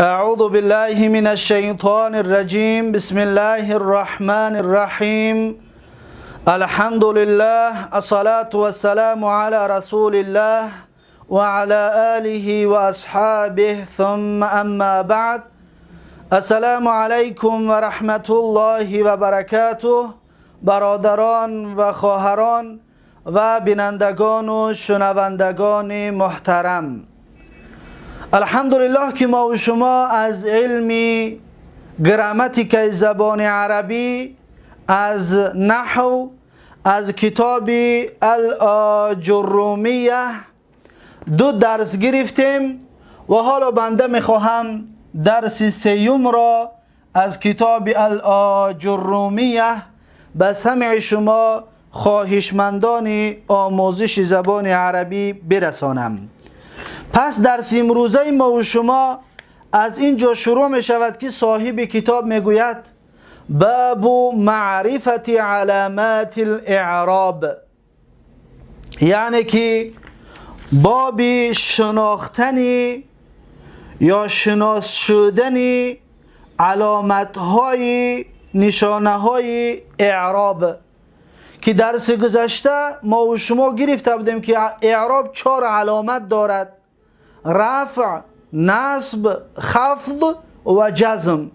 أعوذ بالله من الشيطان الرجيم. بسم الله الرحمن الرحيم. الحمد لله، الصلاة والسلام على رسول الله وعلى آله وأصحابه، ثم أما بعد. السلام علیکم و رحمت الله و برکاته. برادران و خواهران و بینندگان و شنوندگان محترم، الحمدلله که ما و شما از علم گراماتیک زبان عربی، از نحو، از کتاب الآجرومیه دو درس گرفتیم و حالا بنده میخواهم درس سیوم را از کتاب الآجرومیه به سمع شما خواهشمندان آموزش زبان عربی برسانم. پس درس امروزه ما و شما از اینجا شروع می شود که صاحب کتاب می گوید: باب معرفت علامات الاعراب، یعنی که باب شناختن یا شناس شدن علامت های نشانه های اعراب، که درس گذشته ما و شما گرفته بودیم که اعراب چهار علامت دارد: رفع، نصب، خفض و جزم.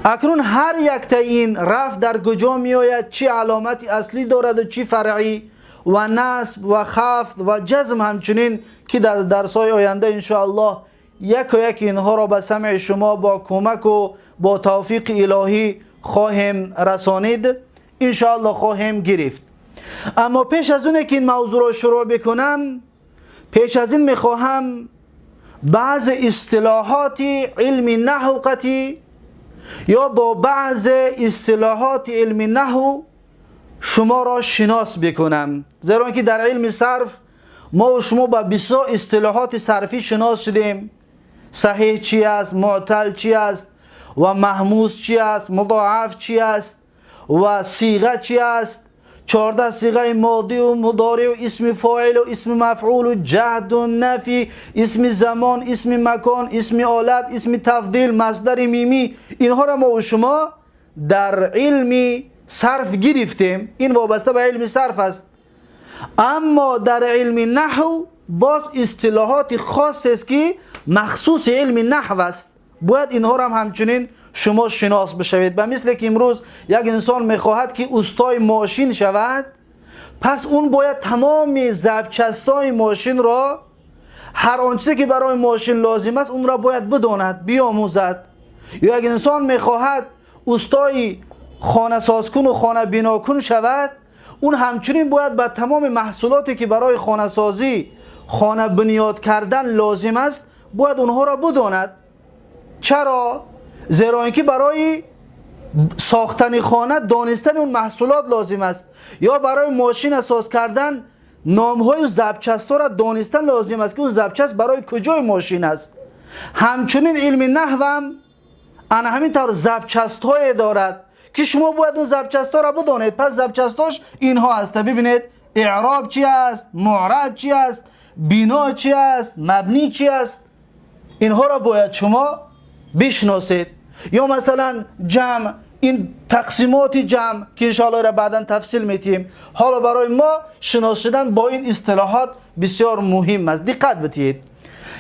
اکنون هر یک تا این رفع در کجا می آید، چی علامت اصلی دارد و چی فرعی، و نصب و خفض و جزم همچنین، که در درس های آینده انشاءالله یک و یک اینها را به سمع شما با کمک و با توفیق الهی خواهیم رسانید، انشاءالله خواهیم گرفت. اما پیش از اونه که این موضوع را شروع بکنم، پیش از این میخواهم بعض اصطلاحات علم نحو قطی یا با بعض اصطلاحات علم نحو شما را شناس بکنم، زیرا که در علم صرف ما و شما با بسیار اصطلاحات صرفی شناس شدیم: صحیح چی است، معتل چی است و مهموز چی است، مضاعف چی است و صیغه چی است، 14 صیغه ماضی و مضارع و اسم فاعل و اسم مفعول و جحد و نفی، اسم زمان، اسم مکان، اسم آلت، اسم تفضیل، مصدر میمی. اینها را ما و شما در علم صرف گرفتیم. این وابسته به علم صرف است. اما در علم نحو باز اصطلاحات خاص است که مخصوص علم نحو است. باید اینها را هم همچنین شما شناس بشوید. به مثل که امروز یک انسان میخواهد که استای ماشین شود، پس اون باید تمام زبچستای ماشین را، هر آنچه که برای ماشین لازم است، اون را باید بداند، بیاموزد. یا یک انسان میخواهد استای خانه سازکن و خانه بناکن شود، اون همچنین باید به تمام محصولاتی که برای خانه سازی، خانه بنیاد کردن لازم است، باید اونها را بداند. چرا؟ زیرا اینکه برای ساختن خانه دانستن اون محصولات لازم است، یا برای ماشین ساز کردن نامهای زبچست را دانستن لازم است که اون زبچست برای کجای ماشین است. همچنین علم نحو هم انا همین طور زبچست های دارد که شما باید اون زبچست ها را بدانید. پس زبچستاش اینها هست. ببینید، اعراب چی است، معرب چی است، بنا چی است، مبنی چی است، اینها را باید شما بشناسید. یا مثلا جمع، این تقسیمات جمع که انشاءالله را بعدا تفصیل میتیم. حالا برای ما شناس شدن با این اصطلاحات بسیار مهم است. دقت بدید.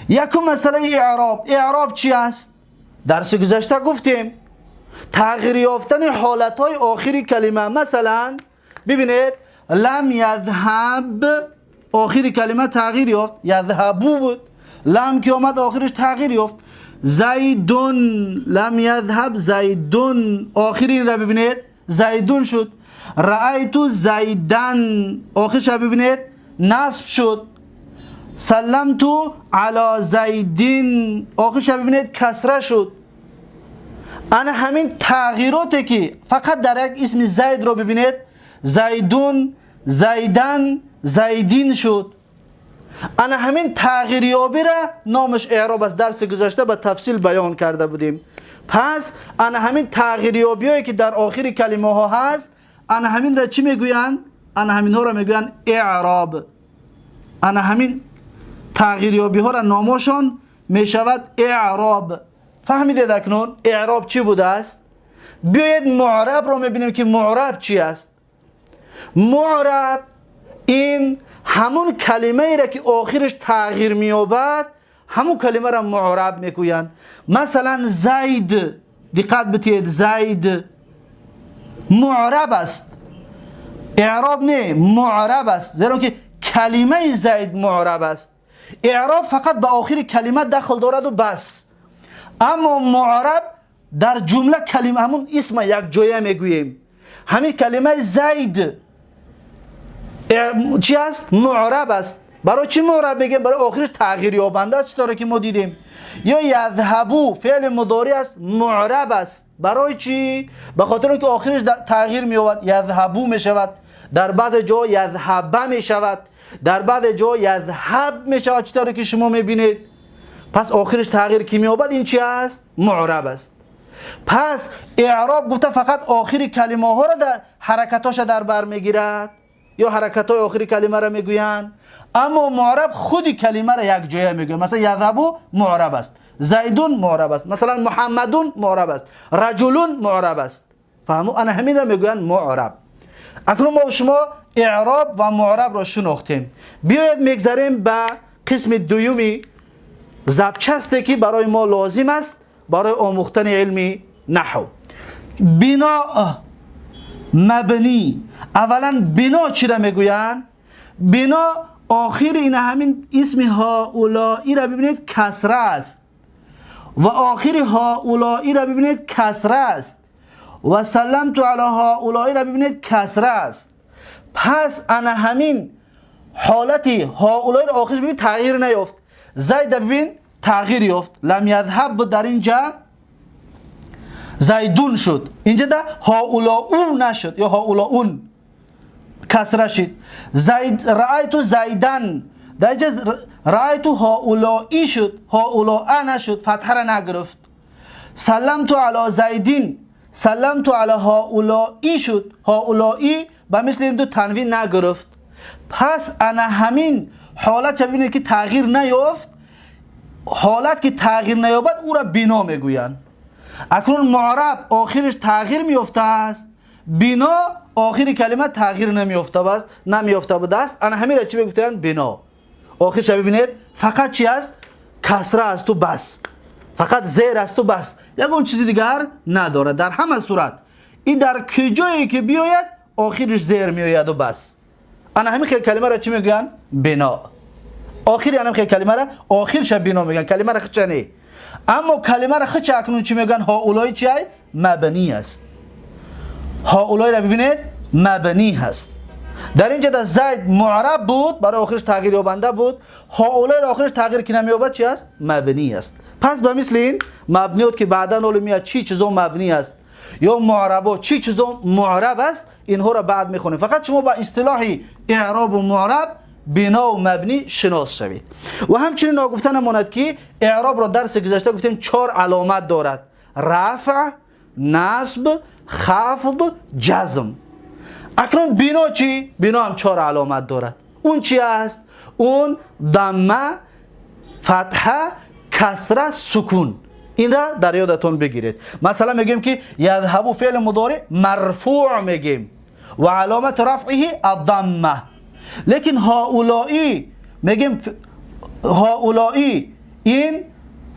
یکم مسئله اعراب. اعراب چی است؟ درس گذشته گفتیم تغییر یافتن حالتهای آخری کلمه. مثلا ببینید، لم یذهب، آخری کلمه تغییر یافت. یذهبو بود، لم که آمد آخرش تغییر یافت. زیدون، لم یذهب زیدون، آخری این را ببینید، زیدون شد. رأیت زیدن، آخرش را ببینید، نصب شد. سلمت علی زیدین، آخرش را ببینید، کسره شد. انا همین تغییراتی که فقط در یک اسم زید رو ببینید، زیدون، زیدن، زیدین شد، انا همین تغییریابی را نامش اعراب است. درس گذشته به تفصیل بیان کرده بودیم. پس انا همین تغییریابی که در آخر کلمه ها هست، انا همین را چی میگویند؟ انا همین ها را میگویند اعراب. انا همین تغییریابی ها را نامشان میشود اعراب. فهمیدید اکنون اعراب چی بوده است؟ بیاید معرب رو میبینیم که معرب چی است. معرب این همون کلمه ای را که آخرش تغییر مییابد، همون کلمه را معرب میگویند. مثلا زید، دقت بتید، زید معرب است، اعراب نه، معرب است، زیرا که کلمه زید معرب است. اعراب فقط به آخر کلمه دخل دارد و بس. اما معرب در جمله کلمه همون اسم یک جایه میگوییم. همین کلمه زید چی است؟ معرب است. برای چی معرب میگیم؟ برای آخرش تغییر یابنده است، چطوره که ما دیدیم. یا یذهبو فعل مضارع است، معرب است. برای چی؟ به خاطر اینکه آخرش تغییر مییابد، یذهبو میشود، در بعض جا یذهب میشود، در بعض جا یذهب میشود، چطوره که شما میبینید. پس آخرش تغییر که مییابد این چی است؟ معرب است. پس اعراب گفته فقط آخر کلمه ها را در حرکتاش در بر میگیرد یا حرکت های آخری کلمه را میگویند، اما معرب خود کلمه را یک جایه میگویند. مثلا یذهبو معرب است، زیدون معرب است، مثلا محمدون معرب است، رجلون معرب است. فهمو؟ انا همین را میگویند معرب. اکنون ما شما اعراب و معرب را شناختیم. بیاید میگذریم به قسم دویومی زبچسته که برای ما لازم است برای آموختن علم نحو. بنا، مبنی. اولا بنا چی را میگویند؟ بنا آخر این همین اسم هؤلاء را ببینید کسره است و آخر هؤلاء را ببینید کسره است و سلمت علی هؤلاء را ببینید کسره است. پس انا همین حالت هؤلاء را آخرش ببینید تغییر نیافت. زید ببین تغییر یافت، لم یذهب بود در اینجا زیدون شد، اینجا ده هؤلاء نشد یا هؤلاء کسره شد. زید رأیت زیدن، در اینجا رأیت هؤلاء شد، هؤلاء نشد، فتحه را نگرفت. سلمت علی زیدین، سلمت علی هؤلاء شد، هؤلاء به مثل این دو تنوین نگرفت. پس انا همین حالت چه ببینید که تغییر نیافت، حالت که تغییر نیابد او را بنا میگویند. اکنون معرب آخرش تغییر میفته است، بنا آخر کلمه تغییر نمیفته است، نمیفته بوده است. انا همین را چی میگفتند؟ بنا. آخرش ببینید فقط چی است؟ کسره است و بس، فقط زیر است و بس، یگان چیز دیگر نداره. در همه صورت این در کجایی که بیاید آخرش زیر میآید و بس. انا همین خیلی کلمه را چی میگویند؟ بنا. آخر انا خیلی کلمه را آخرش بنا میگن، کلمه را خچه نه. اما کلمه را خچه اکنون چی میگن؟ هؤلاء چی؟ مبنی است. هؤلاء را ببینید مبنی هست. در اینجا در زید معرب بود، برای آخرش تغییر یابنده بود. هؤلاء را آخرش تغییر که نمییابد چی است؟ مبنی است. پس به مثل این مبنیات که بعدا اول میاد چی چیزا مبنی است یا معربا چی چیزا معرب است، اینها را بعد میخونیم. فقط شما با اصطلاح اعراب و معرب، بنا و مبنی شناس شوید. و همچنین ناگفته نماند که اعراب را درس گذشته گفتیم 4 علامت دارد: رفع، نصب، خفض، جزم. اکنون بنا چی؟ بنا هم 4 علامت دارد. اون چی است؟ اون ضمه، فتحه، کسره، سکون. این را در یادتون بگیرید. مثلا میگیم که یذهب فعل مضارع مرفوع میگیم و علامت رفعه الضمه. لیکن هؤلاء میگیم هؤلاء این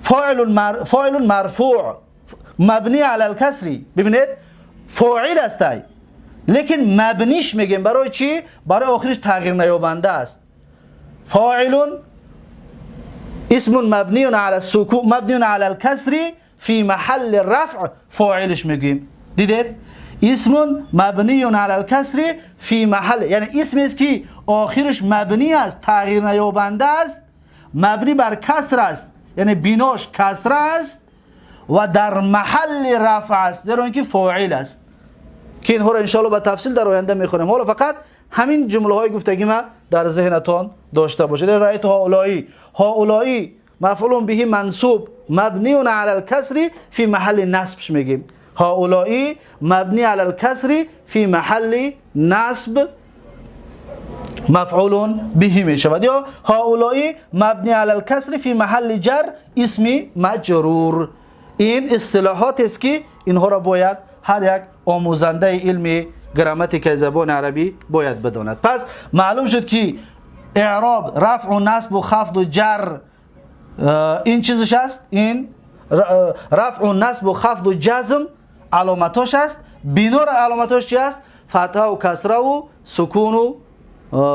فاعل مرفوع مبنی علی الکسر. ببینید فاعل است لیکن مبنیش میگیم. برای چی؟ برای آخرش تغییر نیابنده است. فاعل اسم مبنی علی السکون مبنی علی الکسر فی محل رفع فاعلش میگیم. دیدید؟ اسم مبنی علی الکسر فی محل، یعنی اسمی است که آخرش مبنی است، تغییر نیابنده است، مبنی بر کسر است، یعنی بیناش کسر است و در محل رفع است، زیرا اینکه فاعل است. که اینها را انشاءالله با تفصیل در آینده میخونیم. حالا فقط همین جمله های گفتگی ما در ذهنتان داشته باشید. رأیت هؤلاء، هؤلاء مفعول به منصوب مبنی علی الکسر فی محل نصب میگیم. هؤلاء مبنی علی الکسر فی محل نصب مفعول به می شود. یا هؤلاء مبنی علی الکسر فی محل جر اسم مجرور. این اصطلاحات است که اینها را باید هر یک آموزنده علم گراماتیک زبان عربی باید بداند. پس معلوم شد که اعراب رفع و نصب و خفض و جر این چیزش است. این رفع و نصب و خفض و جزم علامتاش است. بنا را علامتاش چی است؟ فتحه و کسره و سکون و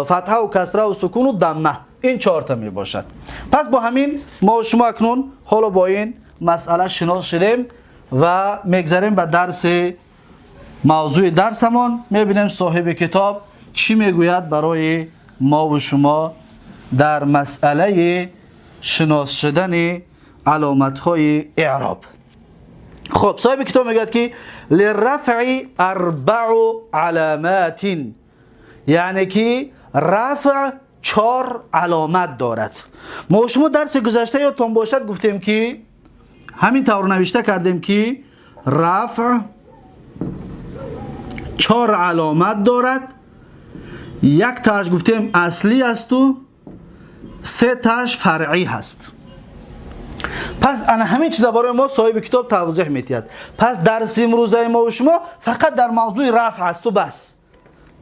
فتحه و کسره و سکون و ضمه. این چهار تا می باشد. پس با همین ما شما اکنون حالا با این مسئله شناس شدیم و میگذریم به درس موضوع درسمان. میبینیم صاحب کتاب چی میگوید برای ما و شما در مسئله شناس شدن علامت های اعراب. خب صاحب کتاب میگوید که للرفع اربع علامات، یعنی که رفع چهار علامت دارد. ما شما درس گذشته یادتان باشد گفتیم که همین طور نوشته کردیم که رفع چهار علامت دارد. یک تاش گفتیم اصلی است و سه تاش فرعی هست. پس انا همین چیزا برای ما صاحب کتاب توضیح میدهد. پس درس امروزه ما و شما فقط در موضوع رفع است و بس.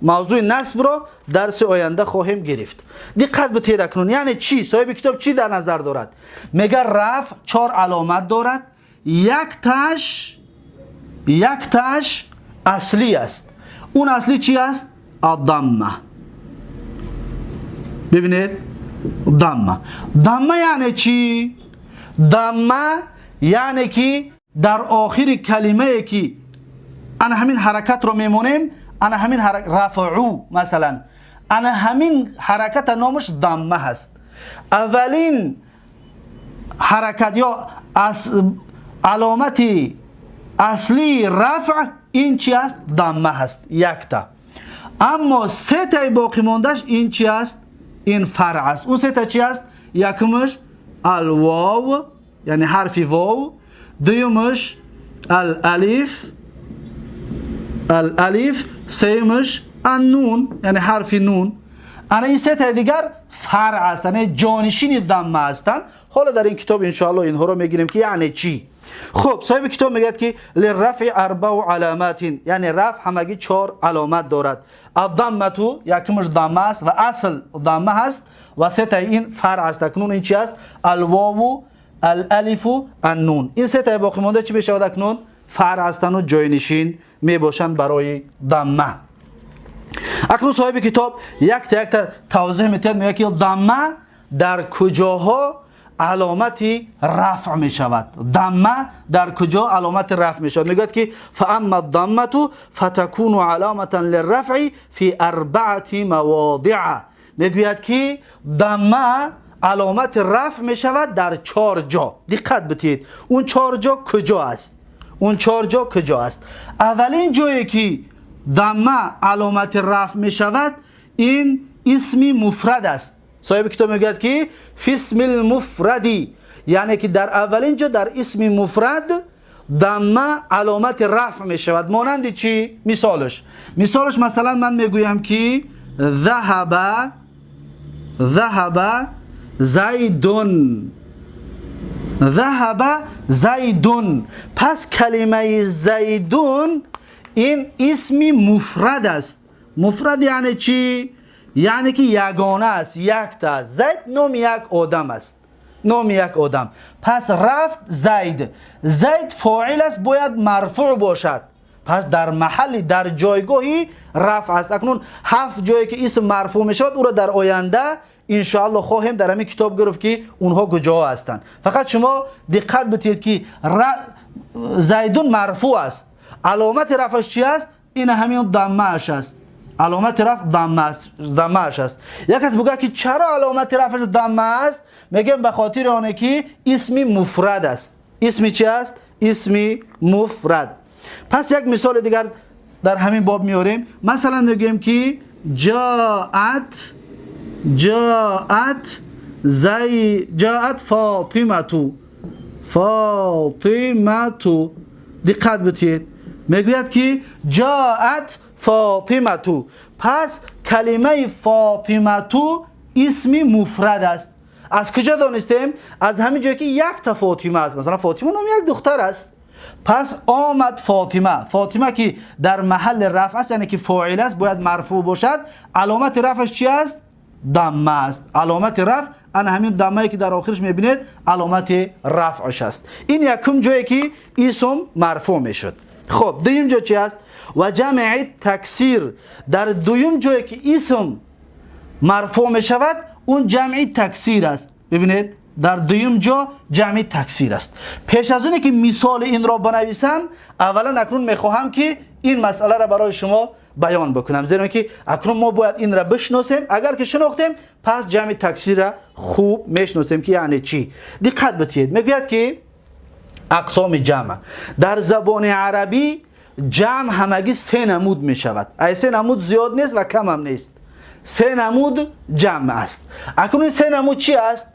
موضوع نصب را درس آینده خواهیم گرفت. دقت بتید اکنون یعنی چی؟ صاحب کتاب چی در نظر دارد؟ میگه رفع چهار علامت دارد. یک تاش اصلی است. اون اصلی چی است؟ الضمه. ببینید ضمه. ضمه یعنی چی؟ ضمه یعنی که در آخر کلمه که انا همین حرکت رو میمونیم، انا همین حرکت رفعو مثلا، انا همین حرکت نامش ضمه هست. اولین حرکت یا علامت اصلی رفع این چی است؟ ضمه هست، یک تا. اما سه تای باقی ماندهش این چی است؟ این فرع است. اون سه تا چی است؟ یکمش الواو یعنی حرف واو، دومش الالف الالف، سیمش النون یعنی حرف نون. انا این سه تا دیگر فرع است، یعنی جانشین ضمه هستند. حالا در این کتاب انشاءالله اینها رو میگیریم که یعنی چی. خب صاحب کتاب میگه که للرفع اربع علامات، یعنی رفع همگی چهار علامت دارد. الضمه یکمش ضمه است و اصل ضمه هست و سه تا این فرع است. اکنون این چی است؟ الواو الالف النون. این سه تا باقی مانده چی میشود اکنون؟ فرع هستند و جاینشین میباشند برای ضمه. اکنون صاحب کتاب یک تا یک تا توضیح میدهد، میگه که ضمه در کجاها علامت رفع می شود. ضمه در کجا علامت رفع می شود؟ میگوید که فاما الضمه فتكون علامه للرفع في اربعه مواضع. میگوید که ضمه علامت رفع می شود در چهار جا. دقت بدهید اون چهار جا کجا است؟ اون چهار جا کجا است؟ اولین جایی که ضمه علامت رفع می شود این اسم مفرد است. صاحب کتاب میگوید که فی اسم المفردی، یعنی که در اولین جا در اسم مفرد ضمه علامت رفع می شود. مانند چی؟ مثالش مثلا من میگویم که ذهب زیدون. ذهب زیدون. پس کلمه زیدون این اسم مفرد است. مفرد یعنی چی؟ یعنی که یگانه است، یک تا. زید نام یک آدم است، نام یک آدم. پس رفت زید، زید فاعل است، باید مرفوع باشد. پس در محل، در جایگاهی رفع است. اکنون هفت جایی که اسم مرفوع می شود او را در آینده انشاءالله خواهیم در همین کتاب گرفت که اونها کجا هستند. فقط شما دقت بدهید که زیدون مرفوع است. علامت رفعش چی است؟ این همین ضمه اش است. علامت رفع ضمه اش است. یک کس بگه که چرا علامت رفعش ضمه است؟ میگم به خاطر آنه که اسم مفرد است. اسم چی است؟ اسم مفرد. پس یک مثال دیگر در همین باب میاریم. مثلا میگیم که جاءت زی جاءت فاطمه. فاطمه. دقت بدهید، میگوید که جاءت فاطمه. پس کلمه کلمه فاطمه اسم مفرد است. از کجا دانستیم؟ از همین جایی که یک تا فاطمه است. مثلا فاطمه نام یک دختر است. پس آمد فاطمه، فاطمه که در محل رفع است، یعنی که فاعل است، باید مرفوع باشد. علامت رفعش چی است؟ ضمه است. علامت رفع ان همین ضمه که در آخرش میبینید علامت رفعش است. این یکم جایی که اسم مرفوع میشد. خب دویم جا چی است؟ و جمع تکسیر. در دویم جایی که اسم مرفوع میشود اون جمع تکسیر است. ببینید در دویم جا جمع تکسیر است. پیش از اونی که مثال این را بنویسم، اولا اکنون میخواهم که این مسئله را برای شما بیان بکنم، زیرا که اکنون ما باید این را بشناسیم. اگر که شناختیم پس جمع تکسیر را خوب میشناسیم که یعنی چی. دقت بتید، میگوید که اقسام جمع در زبان عربی جمع همگی سه نمود میشود. ای سه نمود زیاد نیست و کم هم نیست، سه نمود جمع است. اکنون سه نمود چی است؟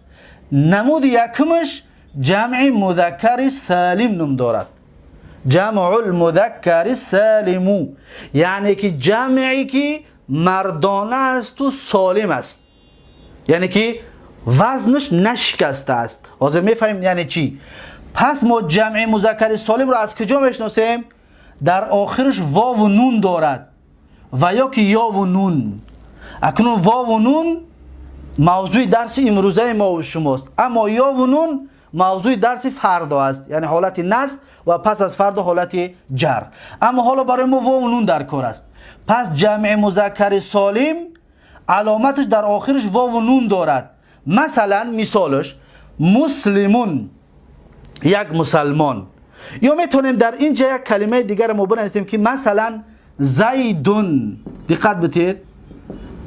نمود یکمش جمع مذکر سالم نام دارد، جمع المذکر سالم، یعنی که جمعی که مردانه است و سالم است، یعنی که وزنش نشکسته است. حاضر میفهمیم یعنی چی. پس ما جمع مذکر سالم را از کجا میشناسیم؟ در آخرش واو و نون دارد و یا که یا و نون. اکنون واو و نون موضوع درس امروزه ما و شماست، اما یا و نون موضوع درس فردا است، یعنی حالت نصب و پس از فردا حالت جر. اما حالا برای ما واو و نون در کار است. پس جمع مذکر سالم علامتش در آخرش واو و نون دارد. مثلا مثالش مسلمون، یک مسلمان. یا میتونیم در اینجا یک کلمه دیگر ما بنویسیم که مثلا زیدون. دقت بتید،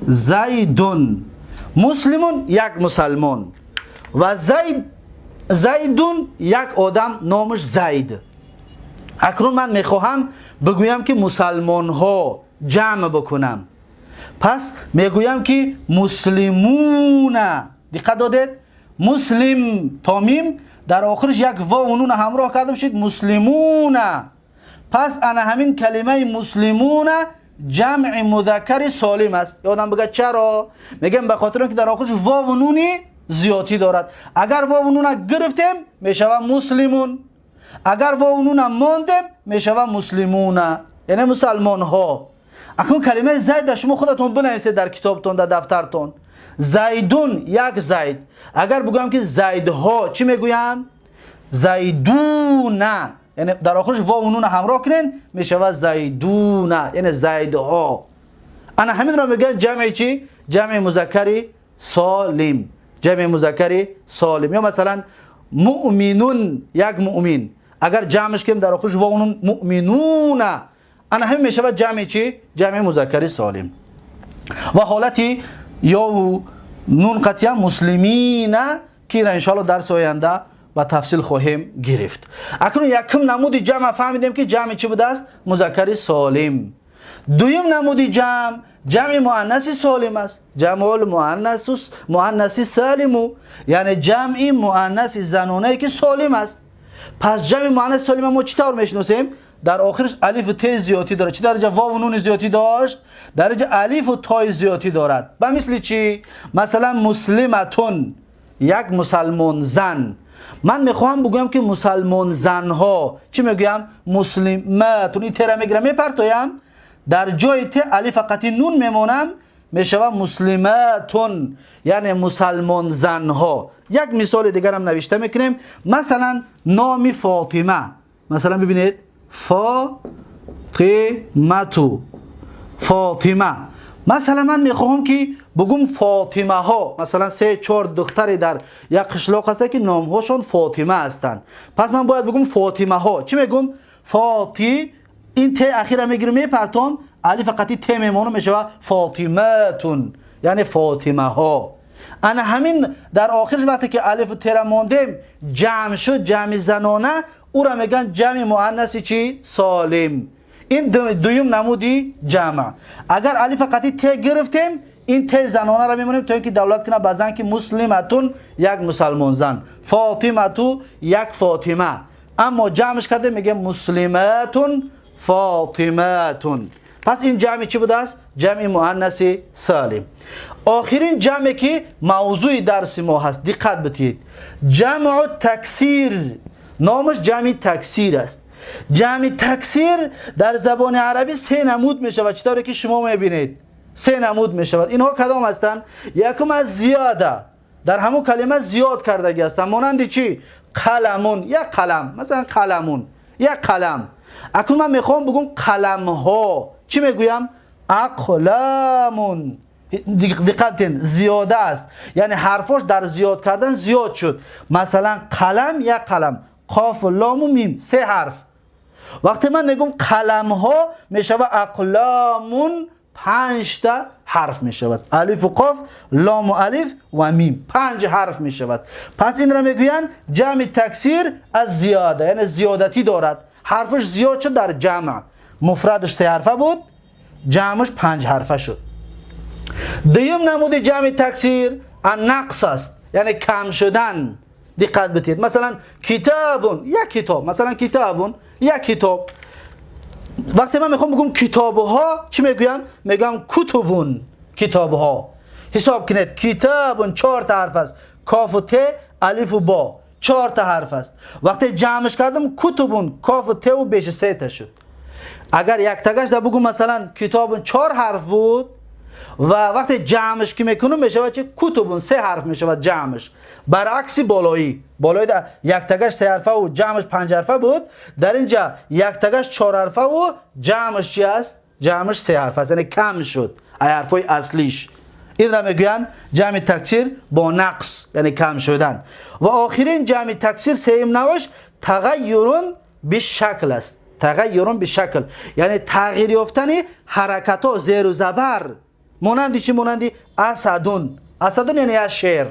زیدون، مسلمون یک مسلمان و زید، زیدون یک آدم نامش زید. اکنون من میخواهم بگویم که مسلمان ها جمع بکنم، پس میگویم که مسلمون. دقت دادید، مسلم تا میم در آخرش یک واو و نون همراه کردم شد مسلمون. پس انا همین کلمه مسلمون جمع مذکر سالم است. یادم بگه چرا؟ میگم به خاطر اینکه در آخرش واو و نون زیادی دارد. اگر واو و نون گرفتیم میشود مسلمون، اگر واو و نون ماندیم میشود مسلمون، یعنی مسلمان ها. اکنون کلمه زید شما خودتون بنویسید در کتابتون، در دفترتون. زیدون یک زید. اگر بگویم که زیدها چی میگویم؟ زیدون، یعنی در آخرش واو و نون همراه کنین میشود زیدون، یعنی زیدها. انا همین را میگن جمع چی؟ جمع مذکر سالم، جمع مذکر سالم. یا مثلا مؤمنون، یک مؤمن، اگر جمعش کنیم در آخرش واو و نون مؤمنون، انا همین میشود جمع چی؟ جمع مذکر سالم. و حالتی یا و نون قطعه مسلمین که را انشاءالله درس آینده با تفصیل خواهیم گرفت. اکنون یکم نمود جمع فهمیدیم که جمع چی بوده است؟ مذکر سالم. دویم نمود جمع، جمع مؤنث سالم است، جمع المؤنث مؤنث سالم، یعنی جمع مؤنث زنانه که سالم است. پس جمع مؤنث سالم ما چطور میشناسیم؟ در آخرش الف و ت زیادی دارد. چه درجه واو و نون زیادی داشت؟ درجه الف و تای زیادی دارد. به مثل چی؟ مثلا مسلمتون، یک مسلمان زن. من میخواهم بگویم که مسلمان زنها، چی میگویم؟ مسلمتون. این ت را میگیرم میپرتایم، در جای ت الف قطعی نون میمونم، میشود مسلمتون، یعنی مسلمان زنها. یک مثال دیگر هم نوشته میکنیم، مثلا نام فاطمه. مثلا ببینید فاطمه، فاطمه. مثلا من میخواهم که بگم فاطمه ها، مثلا سه چهار دختری در یک قشلاق هستند که نامهاشون فاطمه هستند. پس من باید بگم فاطمه ها. چی میگم؟ فاطی، این ت اخیر میگیرم میپرتم، الف قطعی ت میمونم، میشه فاطمه تون، یعنی فاطمه ها. انا همین در آخرش وقتی که الف و ت را ماندیم جمع شد، جمع زنانه، او را میگن جمع مؤنث چی؟ سالم. این دویم نمودی جمع. اگر الف قطعی ت گرفتیم این ت زنانه را میمونیم تا اینکه دولت کنه به زن که مسلمتون یک مسلمان زن، فاطمتو یک فاطمه. اما جمعش کرده میگه مسلمتون فاطمتون. پس این جمع چی بوده است؟ جمع مؤنث سالم. آخرین جمعی که موضوع درس ما هست، دقت بدید، جمع تکسیر، نامش جمع تکسیر است. جمع تکسیر در زبان عربی سه نمود می شود، چطوری که شما میبینید سه نمود می شود. اینها کدام هستند؟ یکم از زیاده، در همون کلمه زیاد کردگی هستند، مانند چی؟ قلمون، یک قلم، مثلا قلمون، یک قلم. اکنون من میخوام بگم قلم ها، چی میگویم؟ اقلامون. دقت کنید، زیاده است، یعنی حرفاش در زیاد کردن زیاد شد. مثلا قلم، یک قلم، قاف و لام و میم، سه حرف. وقتی من میگم قلم ها میشود اقلامون، 5 تا حرف میشود، الف و قاف، لام و الف و میم، 5 حرف میشود. پس این را میگویند جمع تکسیر از زیاده، یعنی زیادتی دارد، حرفش زیاد شد در جمع. مفردش 3 حرفه بود، جمعش 5 حرفه شد. دوم نمود جمع تکسیر النقص است، یعنی کم شدن. دقت بدید، مثلا کتابون، یک کتاب، مثلا کتابون، یک کتاب. وقتی من میخوام بگم کتابها، چی میگویم؟ میگم کتبون، کتابها. حساب کنید، کتابون 4 تا حرف است، کاف و ت، الف و با، 4 تا حرف است. وقتی جمعش کردم کتبون، کاف و ت و بیش 3 تا شد. اگر یک تگش در بگم مثلا کتابون 4 حرف بود و وقتی جمعش که میکنم میشود چه؟ کتبون، 3 حرف میشود جمعش. برعکس بالایی، بالایی در یک تگش 3 حرفه و جمعش 5 حرفه بود، در اینجا یک تگش 4 حرفه و جمعش چی است؟ جمعش 3 حرفه است، یعنی کم شد حرفای اصلیش. این را میگویند جمع تکسیر با نقص، یعنی کم شدن. و آخرین جمع تکسیر سیم نوش تغیرون به شکل است. تغیرون به شکل یعنی تغییر یافتن حرکت ها، زیر و زبر. مانند چی؟ مانند اسدون. اسدون یعنی از شعر.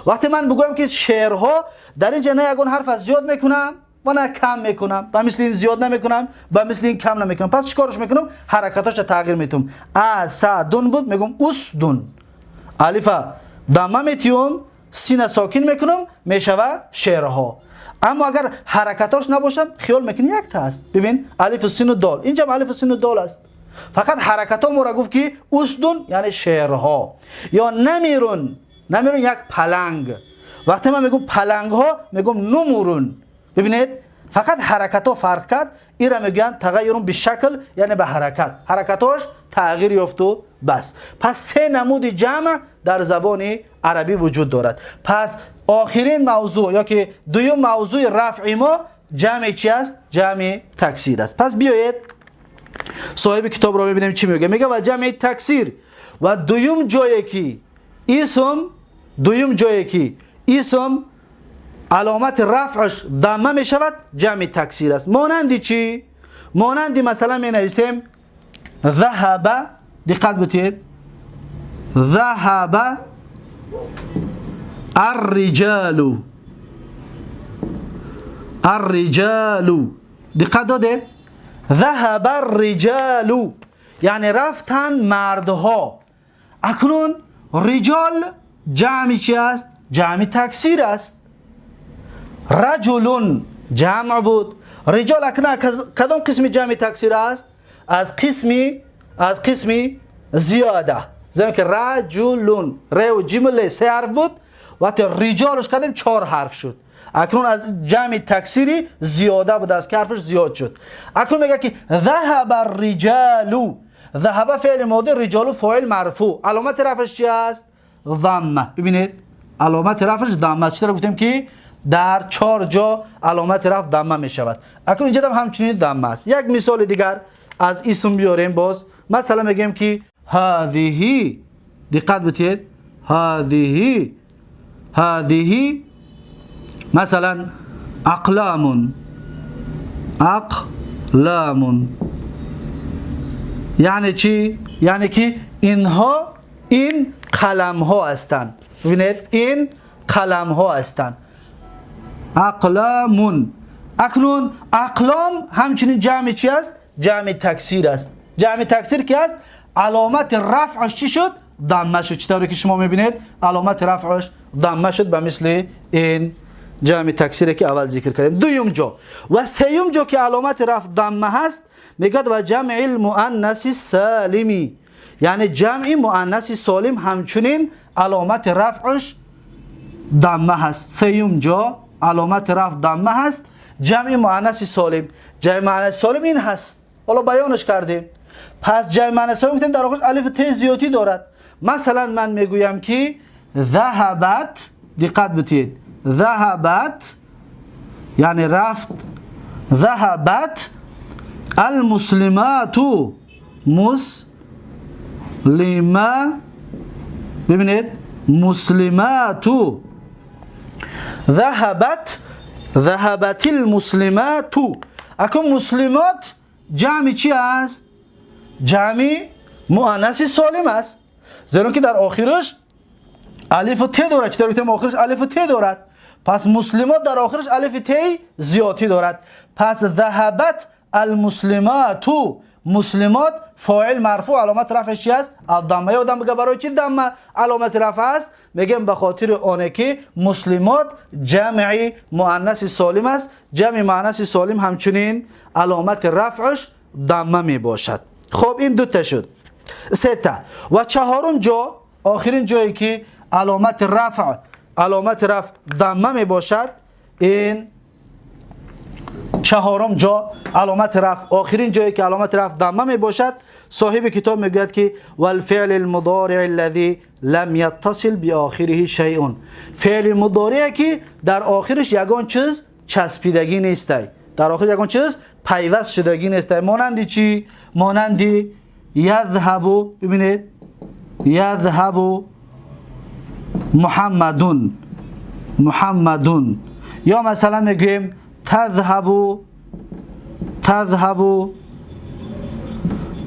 وقتی من بگویم که شعرها، در اینجا نه یگان حرف از زیاد میکنم و نه کم میکنم، و مثل این زیاد نمیکنم و مثل این کم نمیکنم. پس چیکارش میکنم؟ حرکتاش تغییر میتم. اسدون بود، میگم اسدون، الف دمه میتیم، سینه ساکن میکنم، میشوه شعرها. اما اگر حرکتاش نباشم خیال میکنی یک تا است. ببین الف سین و دال، اینجا الف سین و دال است، فقط حرکت ها را گفت که اسدون یعنی شعرها. یا نمیرون، نمیرون یک پلنگ. وقتی من میگم پلنگ ها میگم نمورون. ببینید فقط حرکت ها فرق کرد. این را میگن تغییرون به شکل، یعنی به حرکت، حرکتاش تغییر یافت و بس. پس سه نمود جمع در زبان عربی وجود دارد. پس آخرین موضوع یا که دوم موضوع رفع ما جمع چی است؟ جمع تکسیر است. پس بیایید صاحب کتاب را ببینیم چی میگه. میگه و جمع تکسیر و دوم جایی که اسم، دوم جایی که اسم علامت رفعش ضمه می شود جمع تکسیر است. مانند چی؟ مانند مثلا می نویسیم ذهب، دقت بتید، ذهب الرجال، الرجال، دقت داده، ذهب الرجال یعنی رفتن مردها. اکنون رجال جمع چی است؟ جمع تکسیر است. رجلون جمع بود. رجال اکنون کدام قسم جمع تکسیر است؟ از قسم زیاده، زیرا که رجلون ر و جیم ل 3 حرف بود، وقتی رجالش کردیم 4 حرف شد. اکنون از جمع تکسیری زیاده بود، از که حرفش زیاد شد. اکنون میگه که ذهب الرجال، ذهب فعل ماضی، رجال فاعل مرفوع، علامت رفعش چی است؟ ضمه. ببینید علامت رفعش ضمه. چطور گفتیم که در 4 جا علامت رفع ضمه می شود. اکنون اینجا هم همچنین ضمه است. یک مثال دیگر از اسم بیاریم باز. مثلا میگیم که هذه، دقت بتید، هذه، هذه مثلا اقلام، اقلام یعنی چی؟ یعنی که اینها این قلم ها هستند. ببینید این قلم ها هستند، اقلامون. اکنون اقلام همچنین جمع چی است؟ جمع تکسیر است. جمع تکسیر که است علامت رفعش چی شد؟ ضمه شد. چطوری که شما میبینید علامت رفعش ضمه شد به مثل این جمع تکسیری که اول ذکر کردیم. دوم جا و سیوم جا که علامت رفع ضمه هست میگه و جمع المؤنث السالمی، یعنی جمع مؤنث سالم همچنین علامت رفعش ضمه هست. سیوم جا علامت رفع ضمه هست، جمع مؤنث سالم. جمع مؤنث سالم این هست، حالا بیانش کردیم. پس جمع مؤنث سالم گفتیم در آخرش الف ت زیادی دارد. مثلا من میگویم که ذهبت، دقت بتید، ذهبت یعنی رفت، ذهبت المسلمات، مسلمه، ببینید مسلمات، ذهبت، ذهبت المسلمات. اکنون مسلمات جمع چی است؟ جمع مؤنث سالم است، زیرا که در آخرش الف و ت دارد. چطور گفتیم آخرش الف و ت دارد؟ پس مسلمات در آخرش الف ت زیادی دارد. پس ذهبت المسلمات، مسلمات فاعل مرفوع، علامت رفعش چی است؟ الضمه. یادم بگه برای چی ضمه علامت رفع است؟ میگم به خاطر آنه که مسلمات جمع مؤنث سالم است. جمع مؤنث سالم همچنین علامت رفعش ضمه می باشد. خب این دو تا شد، سه تا. و چهارم جا، آخرین جایی که علامت رفع، علامت رفع ضمه می باشد، این چهارم جا علامت رفع، آخرین جایی که علامت رفع ضمه می باشد، صاحب کتاب میگوید که والفعل المضارع الذي لم يتصل بآخره شیء. فعل مضارع که در آخرش یگان چیز چسبیدگی نیست، در آخر یگان چیز پیوست شدگی نیست. مانند چی؟ مانند یذهب. ببینید یذهب محمدون، محمدون. یا مثلا میگیم تذهب، تذهب،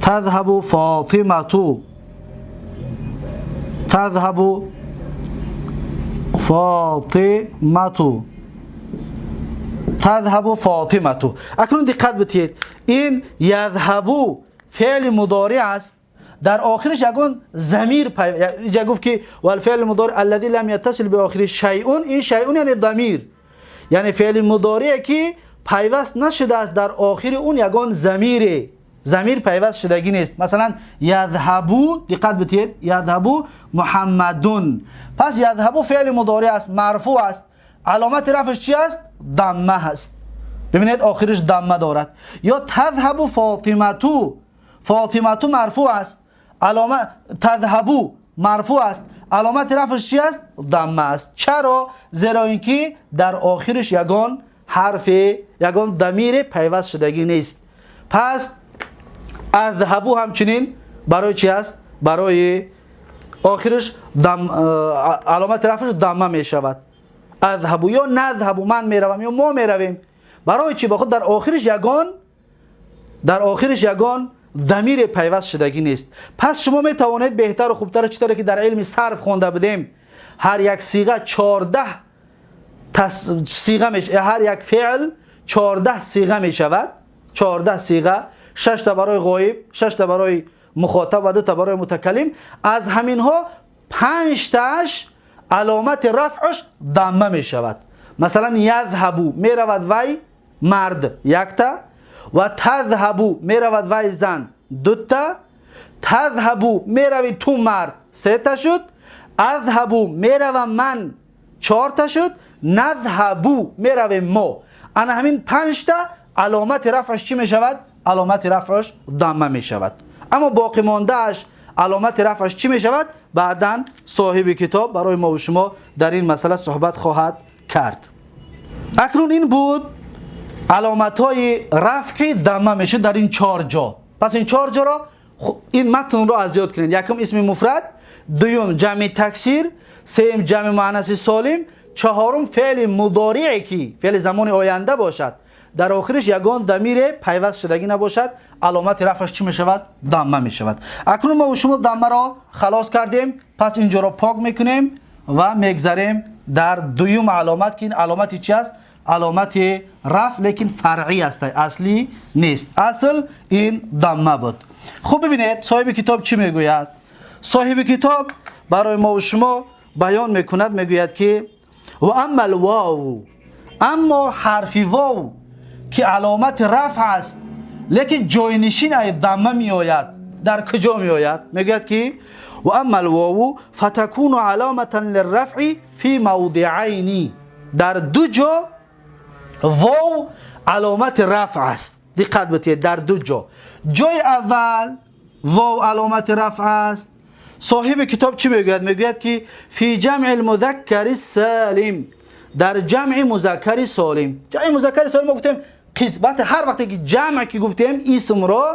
تذهب فاطمة، تذهب فاطمة، تذهب فاطمة. اکنون دقت بتید، این یذهب فعل مضارع است، در آخرش یگان ضمیر اینجا گفت که والفعل المضارع الذي لم يتصل بآخره شیء. این شیء یعنی ضمیر، یعنی فعل مضارع که پیوست نشده است در آخر اون یگان ضمیر، ضمیر پیوست شدگی نیست. مثلا یذهبو، دقت بتید، یذهبو محمدون. پس یذهبو فعل مضارع است، مرفوع است، علامت رفعش چی است؟ ضمه است. ببینید آخرش ضمه دارد. یا تذهب فاطمتو، فاطمتو مرفوع است، علامت تذهبو مرفوع است، علامت رفعش چی است؟ ضمه است. چرا؟ زیرا اینکه در آخرش یگان حرف، یگان ضمیر پیوست شدگی نیست. پس اذهبو همچنین برای چی است؟ برای آخرش علامت رفعش ضمه می شود. اذهبو یا نذهبو، من میروم یا ما میرویم. برای چی؟ بخاطر در آخرش یگان، در آخرش یگان ضمیر پیوست شدگی نیست. پس شما می توانید بهتر و خوبتر، چطوری که در علم صرف خوانده بودیم، هر یک صیغه 14 صیغه میشه، هر یک فعل 14 صیغه می شود، 14 صیغه، 6 تا برای غایب، 6 تا برای مخاطب و 2 تا برای متکلم. از همین ها 5 تاش علامت رفعش ضمه می شود. مثلا یذهبو می رود وی مرد یک تا، و تذهبو می رود وی زن دو تا، تذهبو می روی تو مرد سه تا شد، اذهبو می روم من 4 تا شد، نذهبو می رویم ما. انا همین 5 تا علامت رفعش چی می شود؟ علامت رفعش ضمه می شود. اما باقی ماندهش علامت رفعش چی می شود؟ بعداً صاحب کتاب برای ما و شما در این مسئله صحبت خواهد کرد. اکنون این بود علامت های رفع ضمه میشه در این 4 جا. پس این 4 جا را این متن را از یاد کنید. یکم اسم مفرد، دوم جمع تکسیر، سوم جمع مؤنث سالم، چهارم فعل مضارعی که فعل زمان آینده باشد، در آخرش یگان ضمیر پیوست شدگی نباشد، علامت رفعش چی میشود؟ ضمه میشود. اکنون ما و شما ضمه را خلاص کردیم، پس اینجا را پاک میکنیم و میگذریم در دوم علامت که این علامت چی است؟ علامت رفع، لیکن فرعی است، اصلی نیست. اصل این ضمه بود. خب ببینید صاحب کتاب چی میگوید؟ صاحب کتاب برای ما و شما بیان میکند، میگوید که و اما الواو، اما حرف واو که علامت رفع است Лекин ҷойнишин ай дамма меояд. Дар куҷо меояд? Мегӯяд ки ва амма алвову фатакуну аломатан лиррафъи фи мавдиайни. Дар ду ҷо вов аломати рафъ аст. Диққат битиед, дар ду ҷо. Ҷои аввал вов аломати рафъ аст. Соҳиби китоб чӣ мегӯяд? Мегӯяд ки фи ҷамъи лмузаккари салим, дар ҷамъи музаккари солим. Ҷамъи музаккари солим мо гуфтем, вақте ҳар вақте ки ҷамъ ки гуфтем, исмро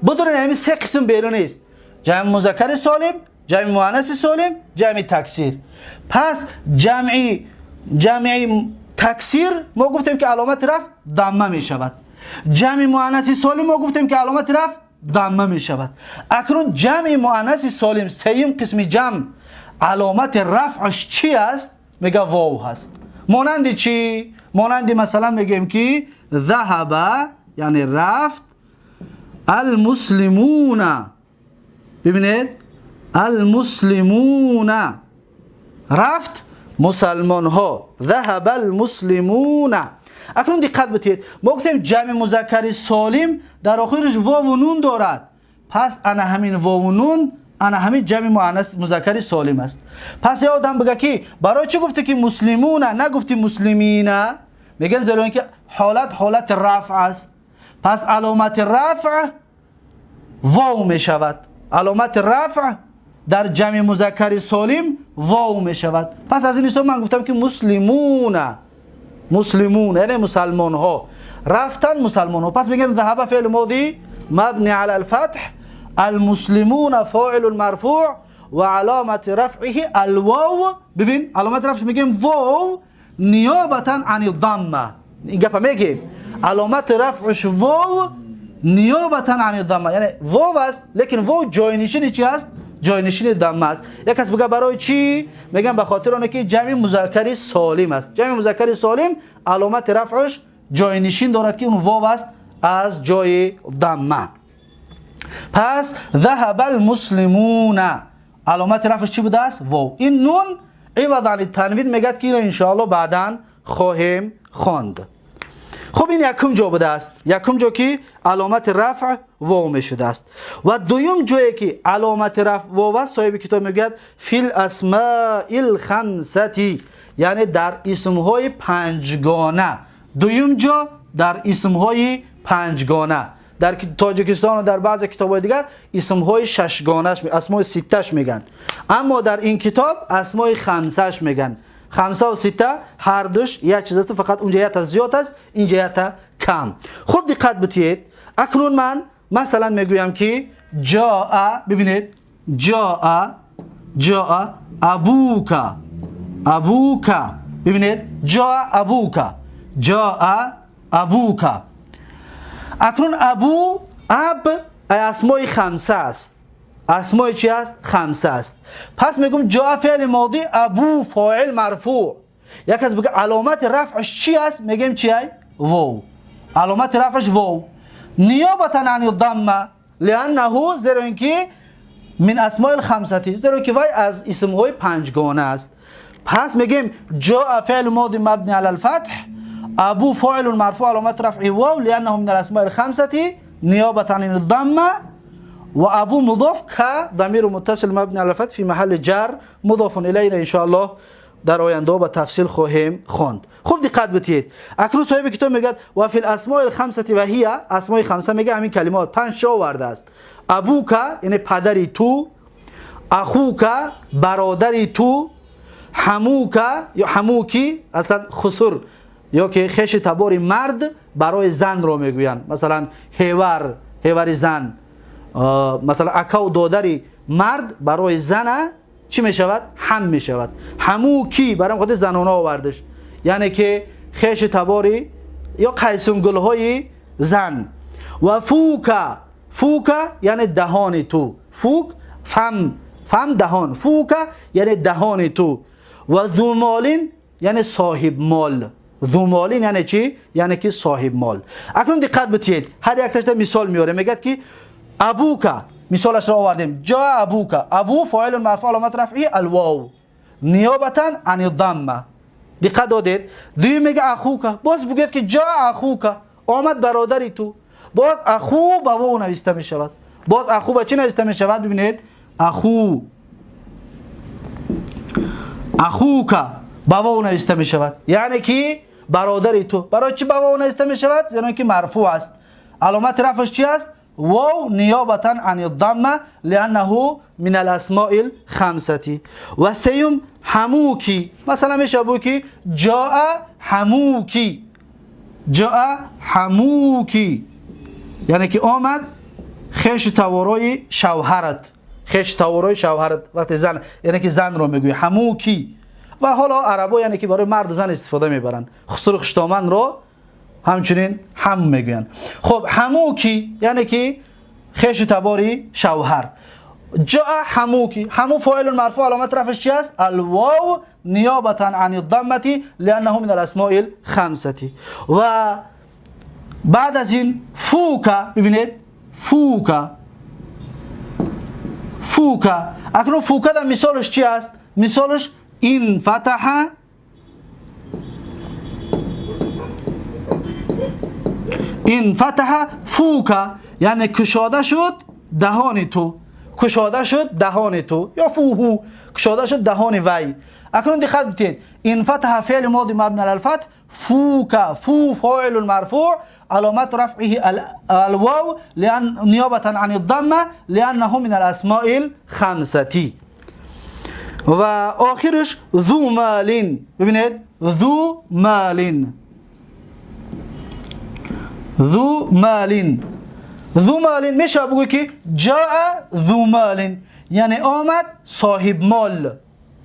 бидонед, ҳамин се қисм берун нест: ҷамъи музаккари солим, ҷамъи муаннаси солим, ҷамъи таксир. Пас ҷамъи таксир мо гуфтем ки аломати рафъ дамма мешавад. Ҷамъи муаннаси солим мо гуфтем ки аломати рафъ дамма мешавад. Акнун ҷамъи муаннаси солим, сеюм қисми ҷамъ, аломати рафъаш чӣ аст? Мега вов ҳаст. Монанди чӣ? Монанди масалан мегӯем ки заҳаба, яъне рафт, алмуслимуна. Бибинед, алмуслимуна, рафт мусалмонҳо, заҳаба алмуслимуна. Акнун диққат битиҳед, мо гуфтем ҷамъи музаккари солим дар охираш вову нун дорад. Пас ана ҳамин вову нун, ана ҳамин ҷамъи муаннас музаккари солим аст. Пас я одам бига ки барои чӣ гуфте ки муслимуна, нагуфти муслимина? Мегӯем, зеро ин ки ҳолат ҳолати рафъ аст. Пас аломати рафъ вов мешавад. Аломати рафъ дар ҷамъи музаккари солим вов мешавад. Пас аз ин ҳисоб ман гуфтам ки муслимуна, муслимун яъне мусалмонҳо, рафтан мусалмонҳо. Пас мегӯем ذهب فعل ماضي مبني على الفتح، المسلمون فاعل مرفوع وعلامة رفعه الواو. ببین، علامت رفعش میگیم واو نیابتا عن الضمه. این گپا میگیم علامت رفعش واو نیابتا عن الضمه، یعنی واو است، لیکن واو جاینشین چی است؟ جاینشین ضمه است. یک کس بگه برای چی؟ میگم به خاطر آنکه که جمع مذکری سالم است. جمع مذکری سالم علامت رفعش جاینشین دارد که اون واو است از جای ضمه. پس ذهب المسلمون علامت رفعش چی بوده است؟ واو. این نون عوض عن التنوین میگد که اینو انشاءالله بعدا خواهیم خواند. خب، این یکم جا بوده است، یکم جا که علامت رفع واو می شده است. و دوم جایی که علامت رفع واو است، صاحب کتاب میگوید فی الاسماء الخمسة، یعنی در اسمهای پنجگانه. دوم جا در اسمهای پنجگانه. در تاجیکستان و در بعض کتاب‌های دیگر اسمهای ششگانش، اسمای ستش میگن، اما در این کتاب اسمای خمسش میگن. خمسه و سته هر دوش یک چیز است، فقط اونجا یک تا زیاد است، اینجا یک تا کم. خوب دقت بتید. اکنون من مثلا میگویم که جاء، ببینید، جاء، جاء ابوک، ابوک. ببینید، جاء ابوک، جاء ابوک. اکنون ابو، اب اسمای خمسه است. اسمای چی است؟ خمسه است. پس میگم جاء فعل ماضی، ابو فاعل مرفوع. یک از بگه علامت رفعش چی است؟ میگیم چی؟ واو. علامت رفعش واو نیابتا عن الضمه، لانه، زیرا اینکه من اسماء الخمسه، زیرا که وای از اسمهای پنجگانه است. پس میگیم جاء فعل ماضی مبنی علی الفتح، ابو فاعل مرفوع، علامت رفعه واو لانه من الاسماء الخمسه نیابتا عن الضمه، و ابو مضاف، ک ضمیر متصل مبنی علی الفتح في محل جر مضاف الیه. ان شاء الله در آینده با تفصیل خواهیم خواند. خوب دقت بتید. اکنون صاحب کتاب میگه و فی الاسماء الخمسه و هی اسماء خمسه، میگه همین کلمات پنج تا آورده است: ابوک یعنی پدری تو، اخوک برادری تو، حموک یا حموکی، اصلا خسر یا که خیش تبار مرد برای زن رو میگویند، مثلا هیور، هیوری زن، مثلا اکا و دادری مرد برای زن چی میشود؟ حم میشود، حموکی. برای خود زنانه آوردش، یعنی که خیش تباری یا قیسونگل های زن. و فوک، فوک یعنی دهان تو، فوک فم، فم دهان، فوک یعنی دهان تو. و ذو مال یعنی صاحب مال. ذو مال یعنی چی؟ یعنی که صاحب مال. اکنون دقت بتید، هر یک تاشته مثال میاره. میگه که ابوک، مثالش را آوردیم، جاء ابوک، ابو فاعل مرفوع، علامت رفعه الواو نیابتا عن الضمه. دقت دادید؟ دویم میگه اخوک، باز بگید که جاء اخوک، آمد برادری تو. باز اخو با واو نوشته می شود. باز اخو با چی نوشته می شود؟ ببینید اخو، اخوک با واو نوشته می شود، یعنی که برادر تو. برای چی با واو نوشته می شود؟ زیرا که مرفوع است. علامت رفعش چی است؟ واو نیابتا عن الضمه لانه من الاسماء الخمسه. و سیوم حموکی، مثلا میشه بگو که جاء حموکی، جاء حموکی، یعنی که آمد خیش تورای شوهرت، خیش تورای شوهرت. وقتی زن، یعنی که زن رو میگوی حموکی. و حالا عربا یعنی که برای مرد و زن استفاده میبرن، خسر خوشدامن رو همچنین هم میگوین. خب حموکی یعنی که خیش تباری شوهر. جاء حموکی، حمو فاعل مرفوع، علامت رفعش چی است؟ الواو نیابتا عن الضمه لانه من الاسماء الخمسه. و بعد از این فوکا، ببینید فوکا، فوکا. اکنون فوکا در مثالش چی است؟ مثالش این فتح، این فتح فوکا، یعنی کشاده شد دهان تو، کشاده شد دهان تو، یا فوهو کشاده شد دهان وی. اکنون دقت بکنید، این فتح فعل ماضی مبنی علی الفتح، فوکا فو فاعل مرفوع، علامت رفعه الواو لأن نیابتا عن الضمه لأنه من الاسماء الخمسه. و آخرش ذو مال، ببینید ذو مال، ذو مال، ذو مال میشه بگوی که جاء ذو مال، یعنی آمد صاحب مال،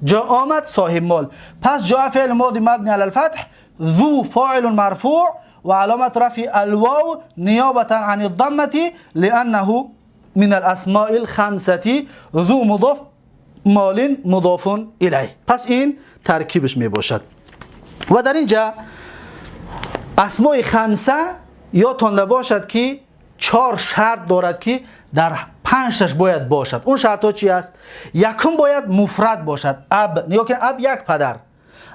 جاء آمد صاحب مال. پس جاء فعل ماضی مبنی علی الفتح، ذو فاعل مرفوع و علامت رفع الواو نیابتا عن الضمه لأنه من الاسماء الخمسه، ذو مضاف مال مضاف الیه. پس این ترکیبش می باشد. و در اینجا اسماء خمسه یادتان باشد که 4 شرط دارد که در 5 تاش باید باشد. اون شرط ها چی است؟ یکم باید مفرد باشد، اب، نگاه کنید اب یک پدر.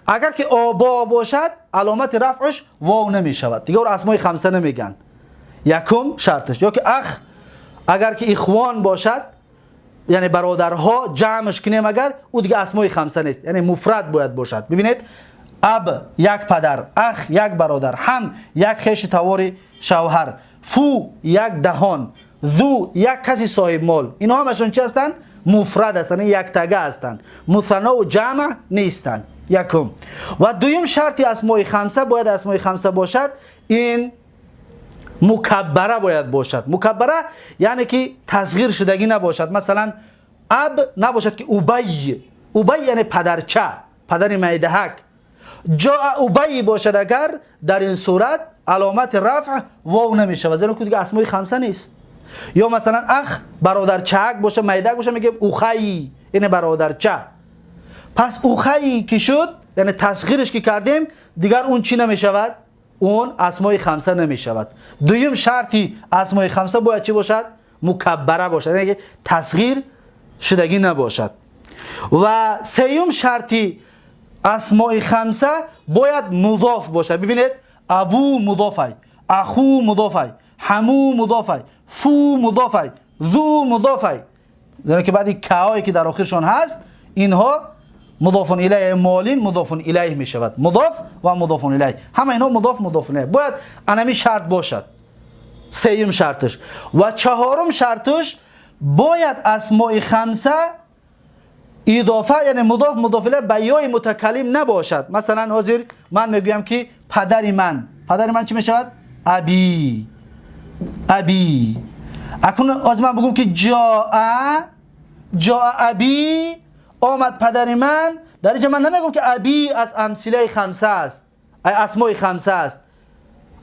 اگر که آبا باشد علامت رفعش واو نمی شود، دیگه اون اسماء خمسه نمیگن. یکم شرطش. یا که اخ، اگر که اخوان باشد یعنی برادرها جمعش کنیم اگر، او دیگه اسماء خمسه نیست، یعنی مفرد باید باشد. ببینید اب یک پدر، اخ یک برادر، هم یک خیش تواری شوهر، فو یک دهان، ذو یک کسی صاحب مال. اینا همشون چی هستن؟ مفرد هستن، یک تگه هستن، مثنا و جمع نیستن. یکم. و دویم شرطی اسماء خمسه باید اسماء خمسه باشد، این مکبره باید باشد. مکبره یعنی که تصغیر شدگی نباشد. مثلا اب نباشد که ابی، ابی یعنی پدرچه، پدر میدهک. جاء ابی باشد اگر، در این صورت علامت رفع واو نمیشود، زیرا که دیگه اسماء خمسه نیست. یا مثلا اخ برادرچک باشه، میدهک باشه، میگه اوخی، یعنی برادرچه. پس اوخی که شد یعنی تصغیرش که کردیم دیگر اون چی نمیشود؟ اون اسماء خمسه نمیشود. دویم شرطی اسماء خمسه باید چی باشد؟ مکبره باشد، یعنی تصغیر شدگی نباشد. و سیوم شرطی اسماء خمسه باید مضاف باشد. ببینید ابو مضافه، اخو مضافه، حمو مضافه، فو مضافه، ذو مضافه، یعنی که بعدی کهایی که در آخرشان هست اینها مضاف الیه، مالین مضاف الیه می شود، مضاف و مضاف الیه، همه اینا مضاف مضاف الیه. باید انمی شرط باشد، سیوم شرطش. و چهارم شرطش باید اسماء خمسه اضافه یعنی مضاف مضاف الیه به یای متکلم نباشد. مثلا حاضر من میگویم که پدر من، پدر من چی می شود؟ ابی، ابی. اکنون از من بگم که جاء، جاء ابی، آمد پدر من. در اینجا من نمیگم که ابی از امثله خمسه است، اسماء خمسه است،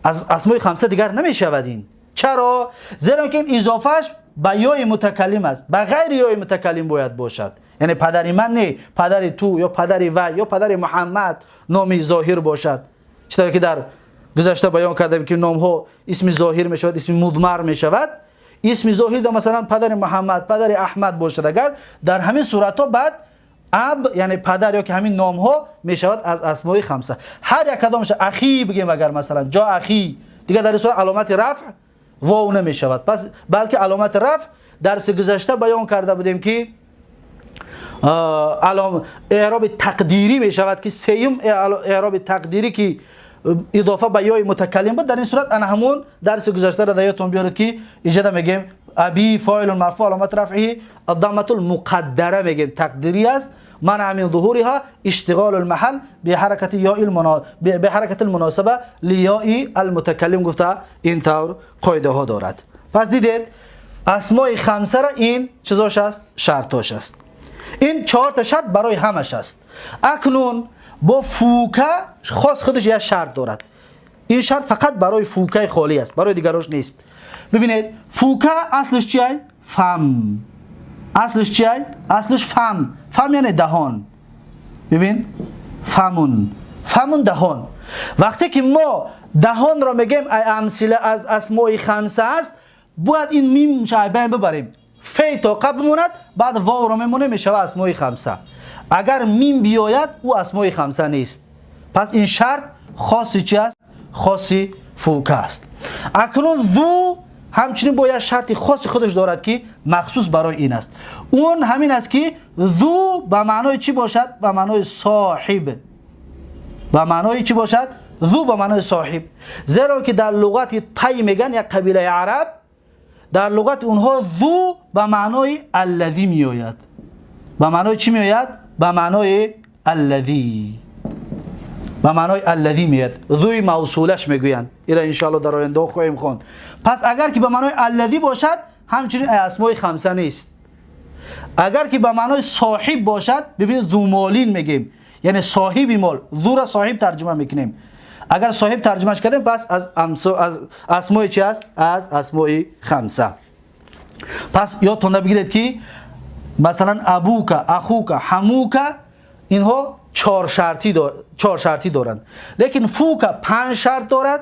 از اسماء خمسه دیگر نمیشود این. چرا؟ زیرا که این اضافهش به یای متکلم است، به غیر یای متکلم باید باشد. یعنی پدر من نه، پدر تو یا پدر وی یا پدر محمد نامی ظاهر باشد. چطور که در گذشته بیان کردم که نام ها اسم ظاهر می شود، اسم مضمر می شود. اسم ظاهر در مثلا پدر محمد، پدر احمد باشد، اگر در همین صورت ها بعد اب یعنی پدر یا که همین نام ها می شود از اسماء خمسه. هر یک کدامش اخی بگیم اگر مثلا جا اخی، دیگه در این صورت علامت رفع واو نمی شود. پس بلکه علامت رفع درس گذشته بیان کرده بودیم که اعراب تقدیری می شود که سیوم اعراب تقدیری که اضافه به یای متکلم بود. در این صورت انا همون درس گذشته را در یادتون بیارید که اینجا میگیم ابی فاعل مرفوع علامت رفعه الضمه المقدره، میگیم تقدیری است، منع من ظهورها اشتغال المحل بحركة یاء بحركة المناسبه لیاء المتکلم گفته این طور قاعده ها دارد. پس دیدید اسماء خمسه را این چیزاش است، شرطاش است. این 4 تا شرط برای همش است. اکنون با فوکه خاص خودش یک شرط دارد. این شرط فقط برای فوکه خالی است، برای دیگراش نیست. ببینید فوکه اصلش چیه؟ فم. اصلش چیه؟ اصلش فم. فم یعنی دهان. ببین فمون، فمون دهان. وقتی که ما دهان را میگیم امثله از اسماء خمسه است، باید این میم شعبین ببریم، فی تا قبل بماند، بعد واو را میمونه، میشود اسماء خمسه. اگر میم بیاید او اسماء خمسه نیست. پس این شرط خاصی چی است؟ خاصی فوکه است. اکنون ذو همچنین باید شرط خاص خودش دارد که مخصوص برای این است. اون همین است که ذو به معنای چی باشد؟ به معنای صاحب. به معنای چی باشد؟ ذو به معنای صاحب. زیرا که در لغت تی میگن، یک قبیله عرب، در لغت اونها ذو به معنای الذی میآید. به معنای چی میآید؟ به معنای الذی. به معنای الذی میاد. ذوی موصولش میگویند. اینا ان شاء الله در آینده خواهیم خواند. پس اگر که به معنای الذی باشد همچنین اسماء خمسه نیست. اگر که به معنای صاحب باشد، ببینید ذو مالین میگیم، یعنی صاحب مال، ذو را صاحب ترجمه میکنیم. اگر صاحب ترجمهش کردیم پس از اسماء چی است؟ از اسماء خمسه. پس یادتون بگیرید که مثلا ابوک، اخوک، حموک، اینها 4 شرطی دارند. لیکن فوک 5 شرط دارد،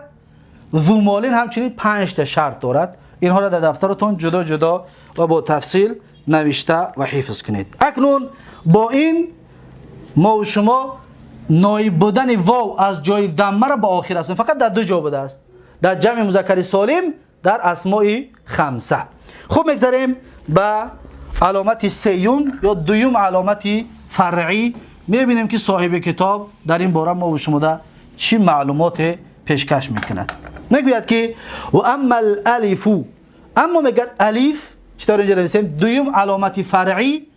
ذو مالین همچنین 5 تا شرط دارد. اینها را در دفترتون جدا جدا و با تفصیل نوشته و حفظ کنید. اکنون با این ما و شما نایب بودن واو از جای ضمه را به آخر است. فقط در 2 جا بوده است، در جمع مذکر سالم، در اسماء خمسه. خب میگذریم به علامت سیوم یا دوم علامت فرعی. میبینیم که صاحب کتاب در این باره ما و شما ده چی معلومات پیشکش میکند. میگوید که و اما الالف، اما میگه الف، چطور اینجا نویسیم؟ دوم علامت فرعی،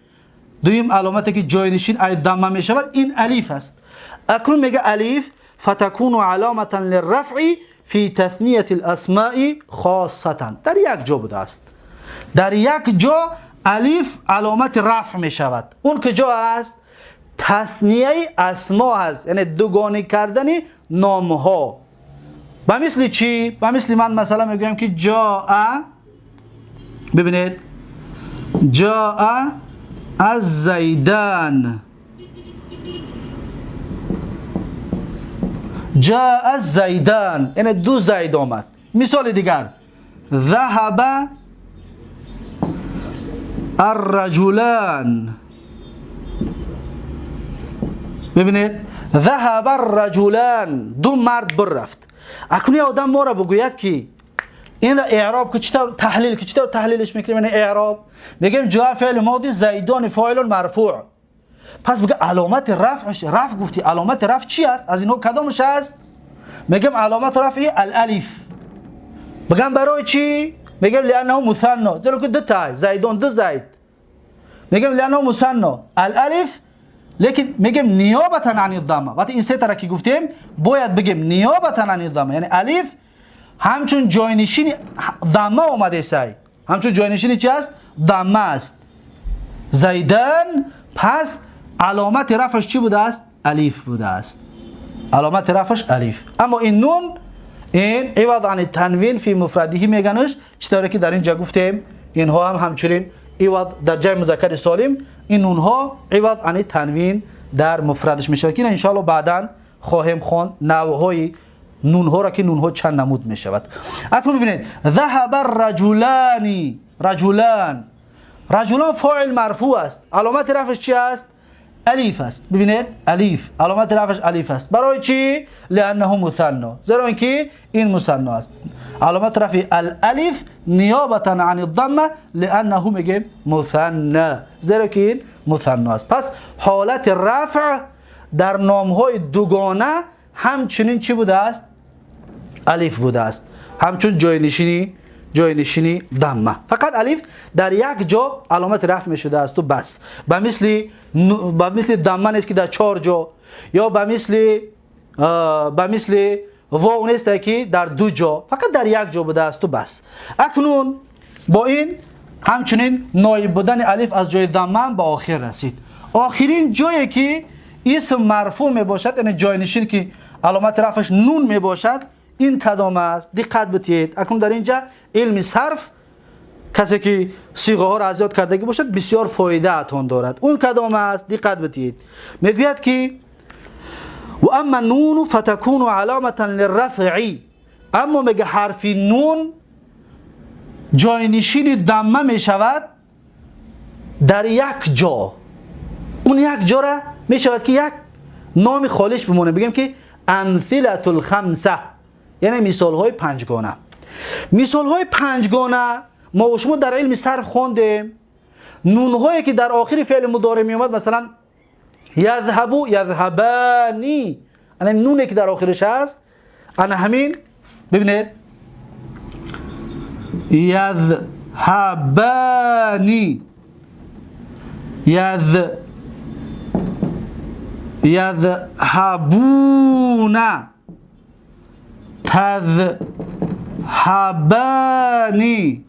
دوم علامتی که جاینشین ای ضمه میشود این الف است. اکنون میگه الف فتكون علامة للرفع في تثنیه الاسماء خاصة. در یک جا بوده است، در یک جا الف علامت رفع میشود. اون کجا است؟ تثنیه اسما هست، یعنی دوگانه کردن نامها. به مثل چی؟ به مثل من مثلا میگویم که جاء، ببینید جاء الزیدان، جاء الزیدان، یعنی 2 زید آمد. مثال دیگر ذهب الرجلان، ببینید ذهب الرجلان، 2 مرد برفت. اکنون آدم ما را بگوید که این را اعراب که چطور تحلیل، که چطور تحلیلش میکنیم؟ یعنی اعراب میگیم جاء فعل ماضی، زیدان فاعل مرفوع. پس بگه علامت رفعش، رفع گفتی، علامت رفع چی است؟ از اینها کدامش است؟ میگم علامت رفع الالف. بگم برای چی؟ میگم لانه مثنا، زیرا که 2 تا زیدان، 2 زید. میگم لانه مثنا الالف، لیکن میگم نیابتا عن الضمه. وقتی این سه تا را که گفتیم باید بگیم نیابتا عن الضمه، یعنی الف همچون جاینشین ضمه اومده سای، همچون جاینشین چی است؟ ضمه است. زیدان، پس علامت رفعش چی بوده است؟ الف بوده است. علامت رفعش الف. اما این نون، این عوض عن التنوین فی مفرده میگنش، چطوری که در اینجا گفتیم اینها هم همچنین عوض در جمع مذکر سالم، این نونها عوض عن تنوین در مفردش میشود که ان شاء الله بعدا خواهیم خواند نوعهای نونها را که نونها چند نمود میشود. اکنون ببینید ذهب الرجلان، رجلان، رجلان فاعل مرفوع است. علامت رفعش چی است؟ الف است. ببینید الف، علامت رفعش الف است. برای چی؟ لانه مثنى، زیرا اینکه این مثنى است. علامت رفع الالف نیابتا عن الضمه لانه میگیم مثنى، زیرا که این مثنى است. پس حالت رفع در نامهای دوگانه همچنین چی بوده است؟ الف بوده است، همچون جاینشینی ضمه. فقط الف در یک جا علامت رفع می شده است و بس. به مثل ضمه نیست که در چهار جا، یا به مثل واو نیست که در دو جا، فقط در یک جا بوده است و بس. اکنون با این همچنین نایب بودن الف از جای ضمه به آخر رسید. آخرین جایی که اسم مرفوع می باشد، یعنی جاینشین که علامت رفعش نون می باشد، این کدام است؟ دقت بتید. اکنون در اینجا علم صرف کسی که صیغه ها را از یاد کردگی باشد بسیار فایده اتان دارد. اون کدام است؟ دقت بتید. میگوید که و اما النون فتكون علامة للرفع. اما میگه حرف نون جاینشین ضمه می شود در یک جا. اون یک جا را می شود که یک نام خالص بمونه، بگیم که امثله الخمسه، یعنی مثال های پنجگانه. مثال های پنجگانه ما و شما در علم صرف خواندیم. نون هایی که در آخر فعل مضارع می اومد، مثلا یذهب، یذهبانی، انا نونی که در آخرش هست، انا همین، ببینید، یذهبانی، یذهبون، تذهبانی،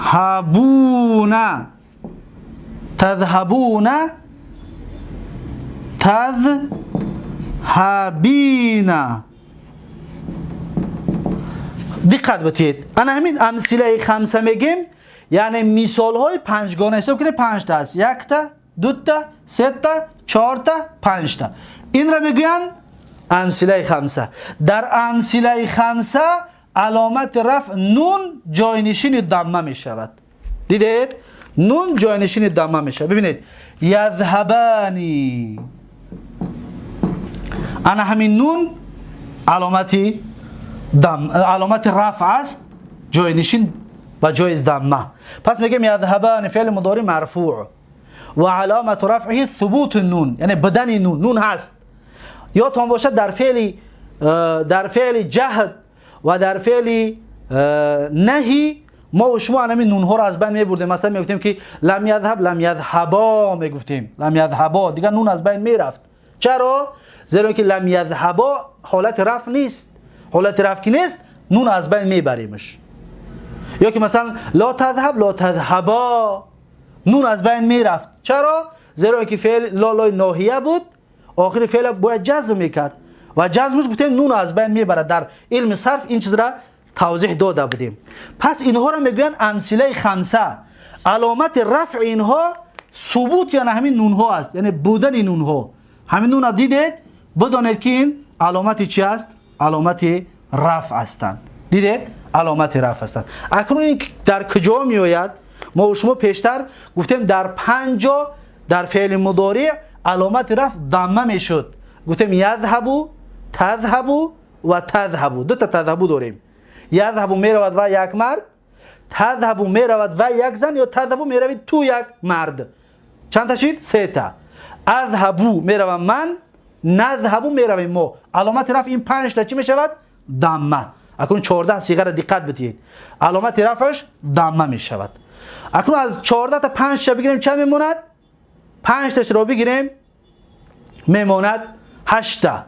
تذهبون، تذهبون، تذهبین. دقت بتید. انا همین امثله خمسه میگیم، یعنی مثال های پنجگانه. حساب کنید پنج تا است: یک تا، دو تا، سه تا، چهار تا، پنج تا. این را میگوین امثله خمسه. در امثله خمسه علامت رفع نون جاینشین ضمه می شود. دیدید؟ نون جاینشین ضمه می شود. ببینید، یذهبانی، انا همین نون علامت رفع است، جاینشین و جای ضمه. پس میگیم یذهبان فعل مضارع مرفوع و علامت رفعه ثبوت النون، یعنی بدن نون، نون هست. یادتان باشد در فعل جهد و در فعل نهی ما و شما همین نون ها رو از بین میبردیم. مثلا میگفتیم که لم یذهب، لم یذهبا میگفتیم، لم یذهبا، دیگه نون از بین میرفت. چرا؟ زیرا که لم یذهبا حالت رفع نیست. حالت رفع که نیست، نون از بین میبریمش. یا که مثلا لا تذهب، لا تذهبا، نون از بین میرفت. چرا؟ زیرا که فعل لا، لای ناهیه بود، آخر فعل باید جزم میکرد و جزمش گفتیم نون از بین میبرد. در علم صرف این چیز را توضیح داده بودیم. پس اینها را میگویند امثله خمسه. علامت رفع اینها ثبوت، یعنی همین نون ها است، یعنی بودن نون ها. همین نون را دیدید، بدانید که این علامت چی است؟ علامت رفع هستند. دیدید؟ علامت رفع هستند. اکنون این در کجا میآید؟ ما و شما پیشتر گفتیم در پنج جا در فعل مضارع علامت رفع ضمه میشد. گفتیم یذهب، تذهب و تذهب. دو تا تذهب داریم. یذهب میرود و یک مرد، تذهب میرود و یک زن، یا تذهب میروید تو یک مرد. چند تا شد؟ سه تا. اذهب میروم من، نذهب میرویم ما. علامت رفع این پنج تا چی میشود؟ ضمه. اکنون 14 صیغه را دقت بدهید، علامت رفعش ضمه میشود. اکنون از 14 تا 5 تا بگیریم چند میموند؟ 5 تاش را بگیریم میموند 8 تا،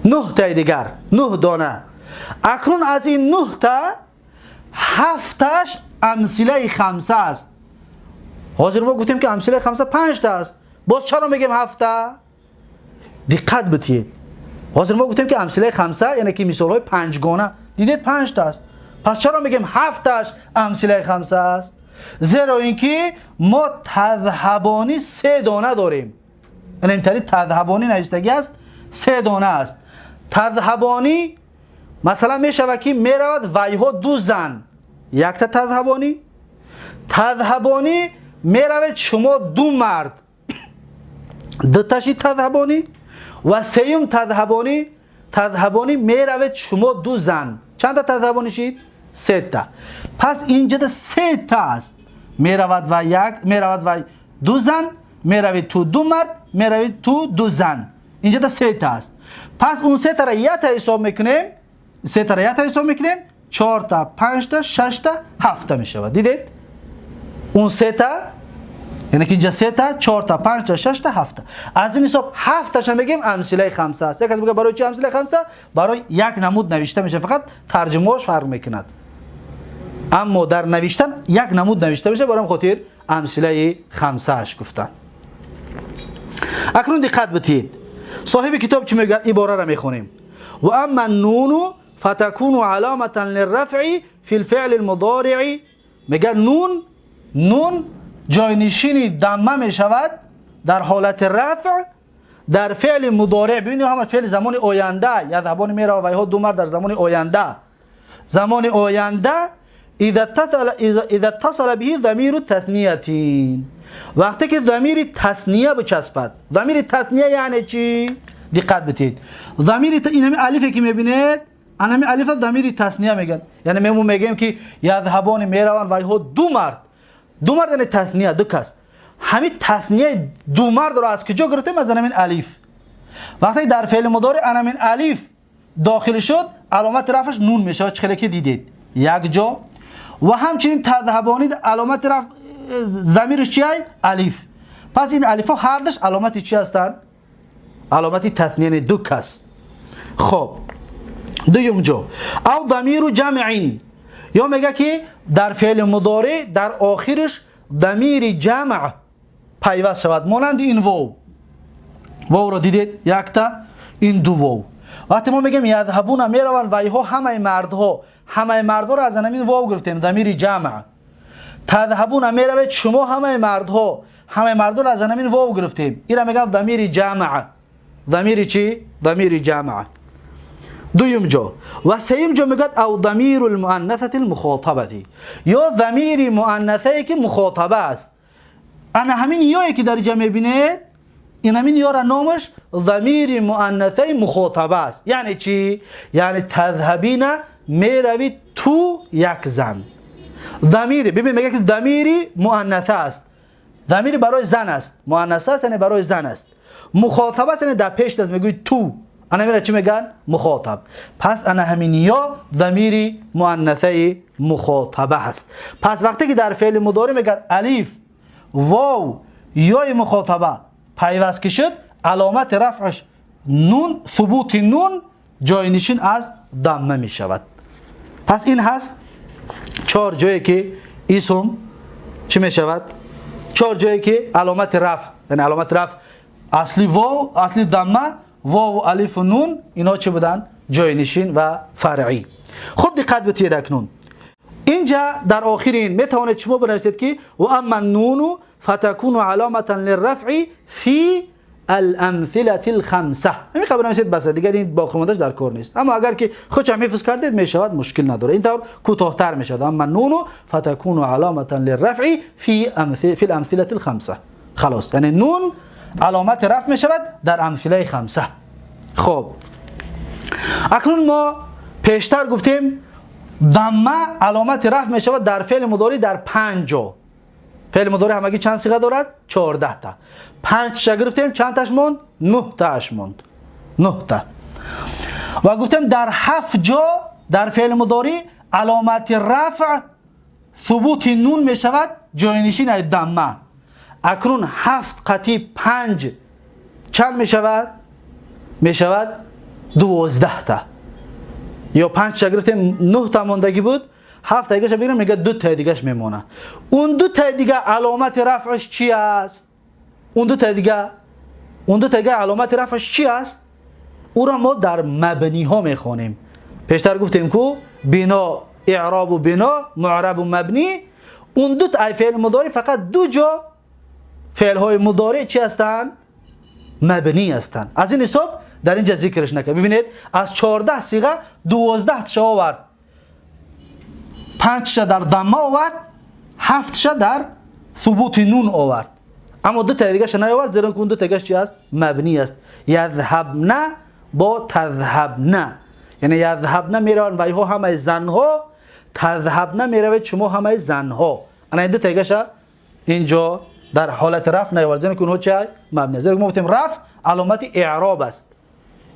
9 تا دیگر، 9 دانه. اکنون از این 9 تا، هفت تاش امثله خمسه است. حاضر ما گفتیم که امثله خمسه 5 تا است، باز چرا میگیم هفت تا؟ دقت بدهید. حاضر ما گفتیم که امثله خمسه، یعنی که مثال های پنجگانه، دیدید 5 تا است. پس چرا میگیم هفت تاش امثله خمسه است؟ زیرا اینکه ما تذهبانی سه دانه داریم. یعنی اینطوری تذهبانی نوشتگی است، سه دانه است. تذهبانی مثلا میشود که میرود ویها دو زن، یک تا تذهبانی. تذهبانی меравед шумо ду мард, дуташи تذهبان و سیوم تذهبان، تذهبان میروید شما دو زن. چند تا تذهبان شید؟ سه تا. پس اینجا سه تا است. میرود و یک، میرود و دو زن، میروید تو دو مرد، میروید تو دو زن. اینجا سه تا است. پس اون سه تا را یک تا حساب میکنیم، سه تا را یک تا حساب میکنیم، چهار تا، پنج تا، شش تا، هفت تا میشود. دیدید؟ اون سه تا، یعنی که اینجا سه تا، چهار تا، پنج تا، شش تا، هفت تا. از این حساب هفت تاش میگیم امثله خمسه است. یک از میگه برای چی امثله خمسه؟ برای یک نمود نوشته میشه، فقط ترجمه‌اش فرق میکند. اما در نوشتن یک نمود نوشته میشه، برای خاطر امثله خمسه اش گفتن. اکنون دقت بدید. صاحب کتاب چی میگه؟ عباره را میخونیم. و اما النون فتكون علامة للرفع في الفعل المضارع. میگه نون، نون جاینشین ضمه میشود در حالت رفع در فعل مضارع. ببینید همه فعل زمان آینده، یذهبان میره و ایها دو مرد در زمان آینده. زمان آینده اذا اتصل به ضمیر تثنیه، وقتی که ضمیر تثنیه بچسبد. ضمیر تثنیه یعنی چی؟ دقت بدید. ضمیر این همین الفی که میبینید، همین الف ضمیر تثنیه میگن. یعنی ما میگیم که یذهبان میروند و ایها دو مرد. دو مرد یعنی تثنیه، دو کس. همین تثنیه دو مرد رو از کجا گرفتیم؟ از همین الف. وقتی در فعل مضارع همین الف داخل شد، علامت رفعش نون میشه. چه که دیدید یک جا. و همچنین تذهبانی علامت رفع ضمیرش چیه؟ الف. پس این الف ها هر دوش علامت چی هستند؟ علامت تثنیه، دو کس. خب دوم جا او ضمیر جمع، یا میگه که در فعل مضارع در آخرش ضمیر جمع پیوست شود، مانند این واو. واو رو دیدید؟ یک تا، این دو واو. وقتی ما میگیم یذهبون میروند و ایها همه مردها، همه مردها رو از همین واو گرفتیم، ضمیر جمع. تذهبون میروید شما همه مردها، همه مردها رو از همین واو گرفتیم. این را میگن ضمیر جمع. ضمیر چی؟ ضمیر جمع. دویم جا. و سیم جا میگه او ضمیر المؤنثه المخاطبه، یا ضمیر مؤنثه که مخاطبه است. انا همین یایی که در اینجا میبینید، این همین یا را نامش ضمیر مؤنثه مخاطبه است. یعنی چی؟ یعنی تذهبین میروید تو یک زن. ضمیر، ببین میگه که ضمیر مؤنثه است. ضمیر برای زن است. مؤنثه است یعنی برای زن است. مخاطبه است یعنی در پیش است، میگوی تو. انا میره چی میگن؟ مخاطب. پس انا همین یا ضمیر مؤنثه مخاطبه هست. پس وقتی که در فعل مضارع میگه الف واو یای مخاطبه پیوست که شد، علامت رفعش نون، ثبوت نون جاینشین از ضمه می شود. پس این هست چهار جایی که اسم چی می شود؟ چهار جایی که علامت رفع، یعنی علامت رفع اصلی واو، اصلی ضمه، واو، الف و نون، اینا چی بودن؟ جاینشین و فرعی. خب دقت بتید اکنون. اینجا در آخرین میتوانید شما بنویسید که و اما النون فتكون علامة للرفع في الامثله الخمسه. همین قبل بنویسید بس، دیگه این باقی ماندهش در کار نیست. اما اگر که خودش هم حفظ کردید میشود، مشکل نداره. اینطور کوتاه‌تر میشود. اما النون فتكون علامة للرفع في الامثله الخمسه. خلاص، یعنی نون علامت رفع میشود در امثله خمسه. خب اکنون ما پیشتر گفتیم ضمه علامت رفع میشود در فعل مضارع در 5 جا. فعل مضارع همگی چند صیغه دارد؟ 14 تا. 5 تا گرفتیم، چند تاش موند؟ 9 تاش موند. 9 تا. و گفتیم در 7 جا در فعل مضارع علامت رفع ثبوت نون میشود جاینشین از ضمه. اکنون 7 قطعی 5 چند میشود؟ میشود 12 تا. یا 5 تا گرفتیم 9 تا ماندگی بود، 7 تا دیگه‌ش بگیریم میگه 2 تا دیگه‌ش میمونه. اون 2 تا دیگه علامت رفعش چی است؟ اون 2 تا دیگه، اون 2 تا دیگه علامت رفعش چی است؟ او را ما در مبنی ها میخوانیم. پیشتر گفتیم کو بنا، اعراب و بنا، معرب و مبنی. اون 2 تا فعل مضارع فقط 2 جا فعل های مضارع چی هستند؟ مبنی هستند. از این حساب در اینجا ذکرش نکرد. ببینید از 14 صیغه 12 تا آورد، 5 تا در ضمه آورد، 7 تا در ثبوت نون آورد، اما دو تا دیگه‌ش نیاورد، زیرا که اون دو تا دیگه‌ش چی است؟ مبنی است. یذهبن با تذهبن، یعنی یذهبن میروند و اینها همه زنها، تذهبن میروید شما همه زنها. انا این دو تا دیگه‌ش اینجا در حالت رفع نیاورد، زیرا که اونها چی؟ مبنی. زیرا که ما گفتیم رفع علامت اعراب است،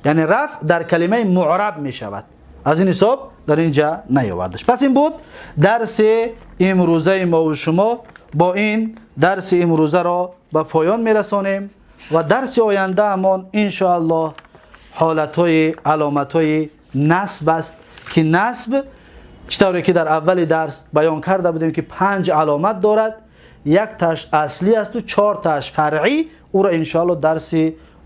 یعنی رفع در کلمه معرب می شود، از این حساب در اینجا نیاوردش. پس این بود درس امروزه ما و شما. با این درس امروزه را به پایان میرسانیم و درس آینده همان انشاءالله حالتهای علامتهای نصب است که نصب چطوری که در اول درس بیان کرده بودیم که 5 علامت دارد، یک تاش اصلی است و 4 تاش فرعی. او را انشاءالله درس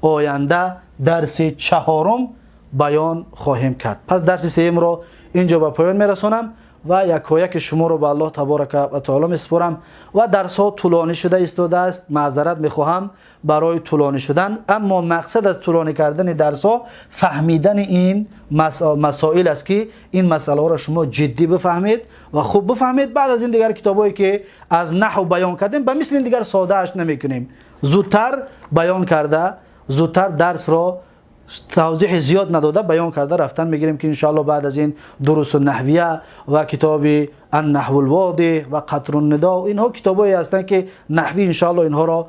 آینده درس 4 بیان خواهیم کرد. پس درس 3 را اینجا به پایان میرسانم و یکایک شما رو به الله تبارک و تعالی میسپارم. و درس ها طولانی شده ایستاده است، معذرت میخواهم برای طولانی شدن، اما مقصد از طولانی کردن درس ها فهمیدن این مسائل است که این مسئله ها را شما جدی بفهمید و خوب بفهمید. بعد از این دیگر کتابایی که از نحو بیان کردیم به مثل این دیگر ساده اش نمیکنیم، زودتر بیان کرده، زودتر درس را توضیح زیاد نداده بیان کرده رفتن میگیریم که انشاءالله بعد از این دروس النحویه و کتاب النحو الواضح و قطر الندا، اینها کتابایی هستند که نحوی انشاءالله اینها را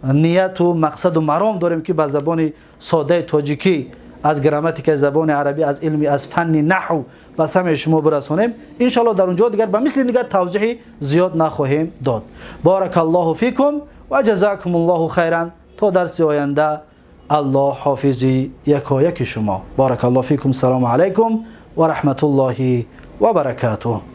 نیت و مقصد و مرام داریم که به زبان ساده تاجیکی از گراماتیک زبان عربی از علمی از فن نحو به سمع شما برسانیم. انشاءالله در اونجا دیگر به مثل دیگر توضیح زیاد نخواهیم داد. بارک الله فیکم و جزاکم الله خیرا. تا درس آینده الله حافظی یکایک شما. بارک الله فیکم. سلام علیکم و رحمت الله و برکاته.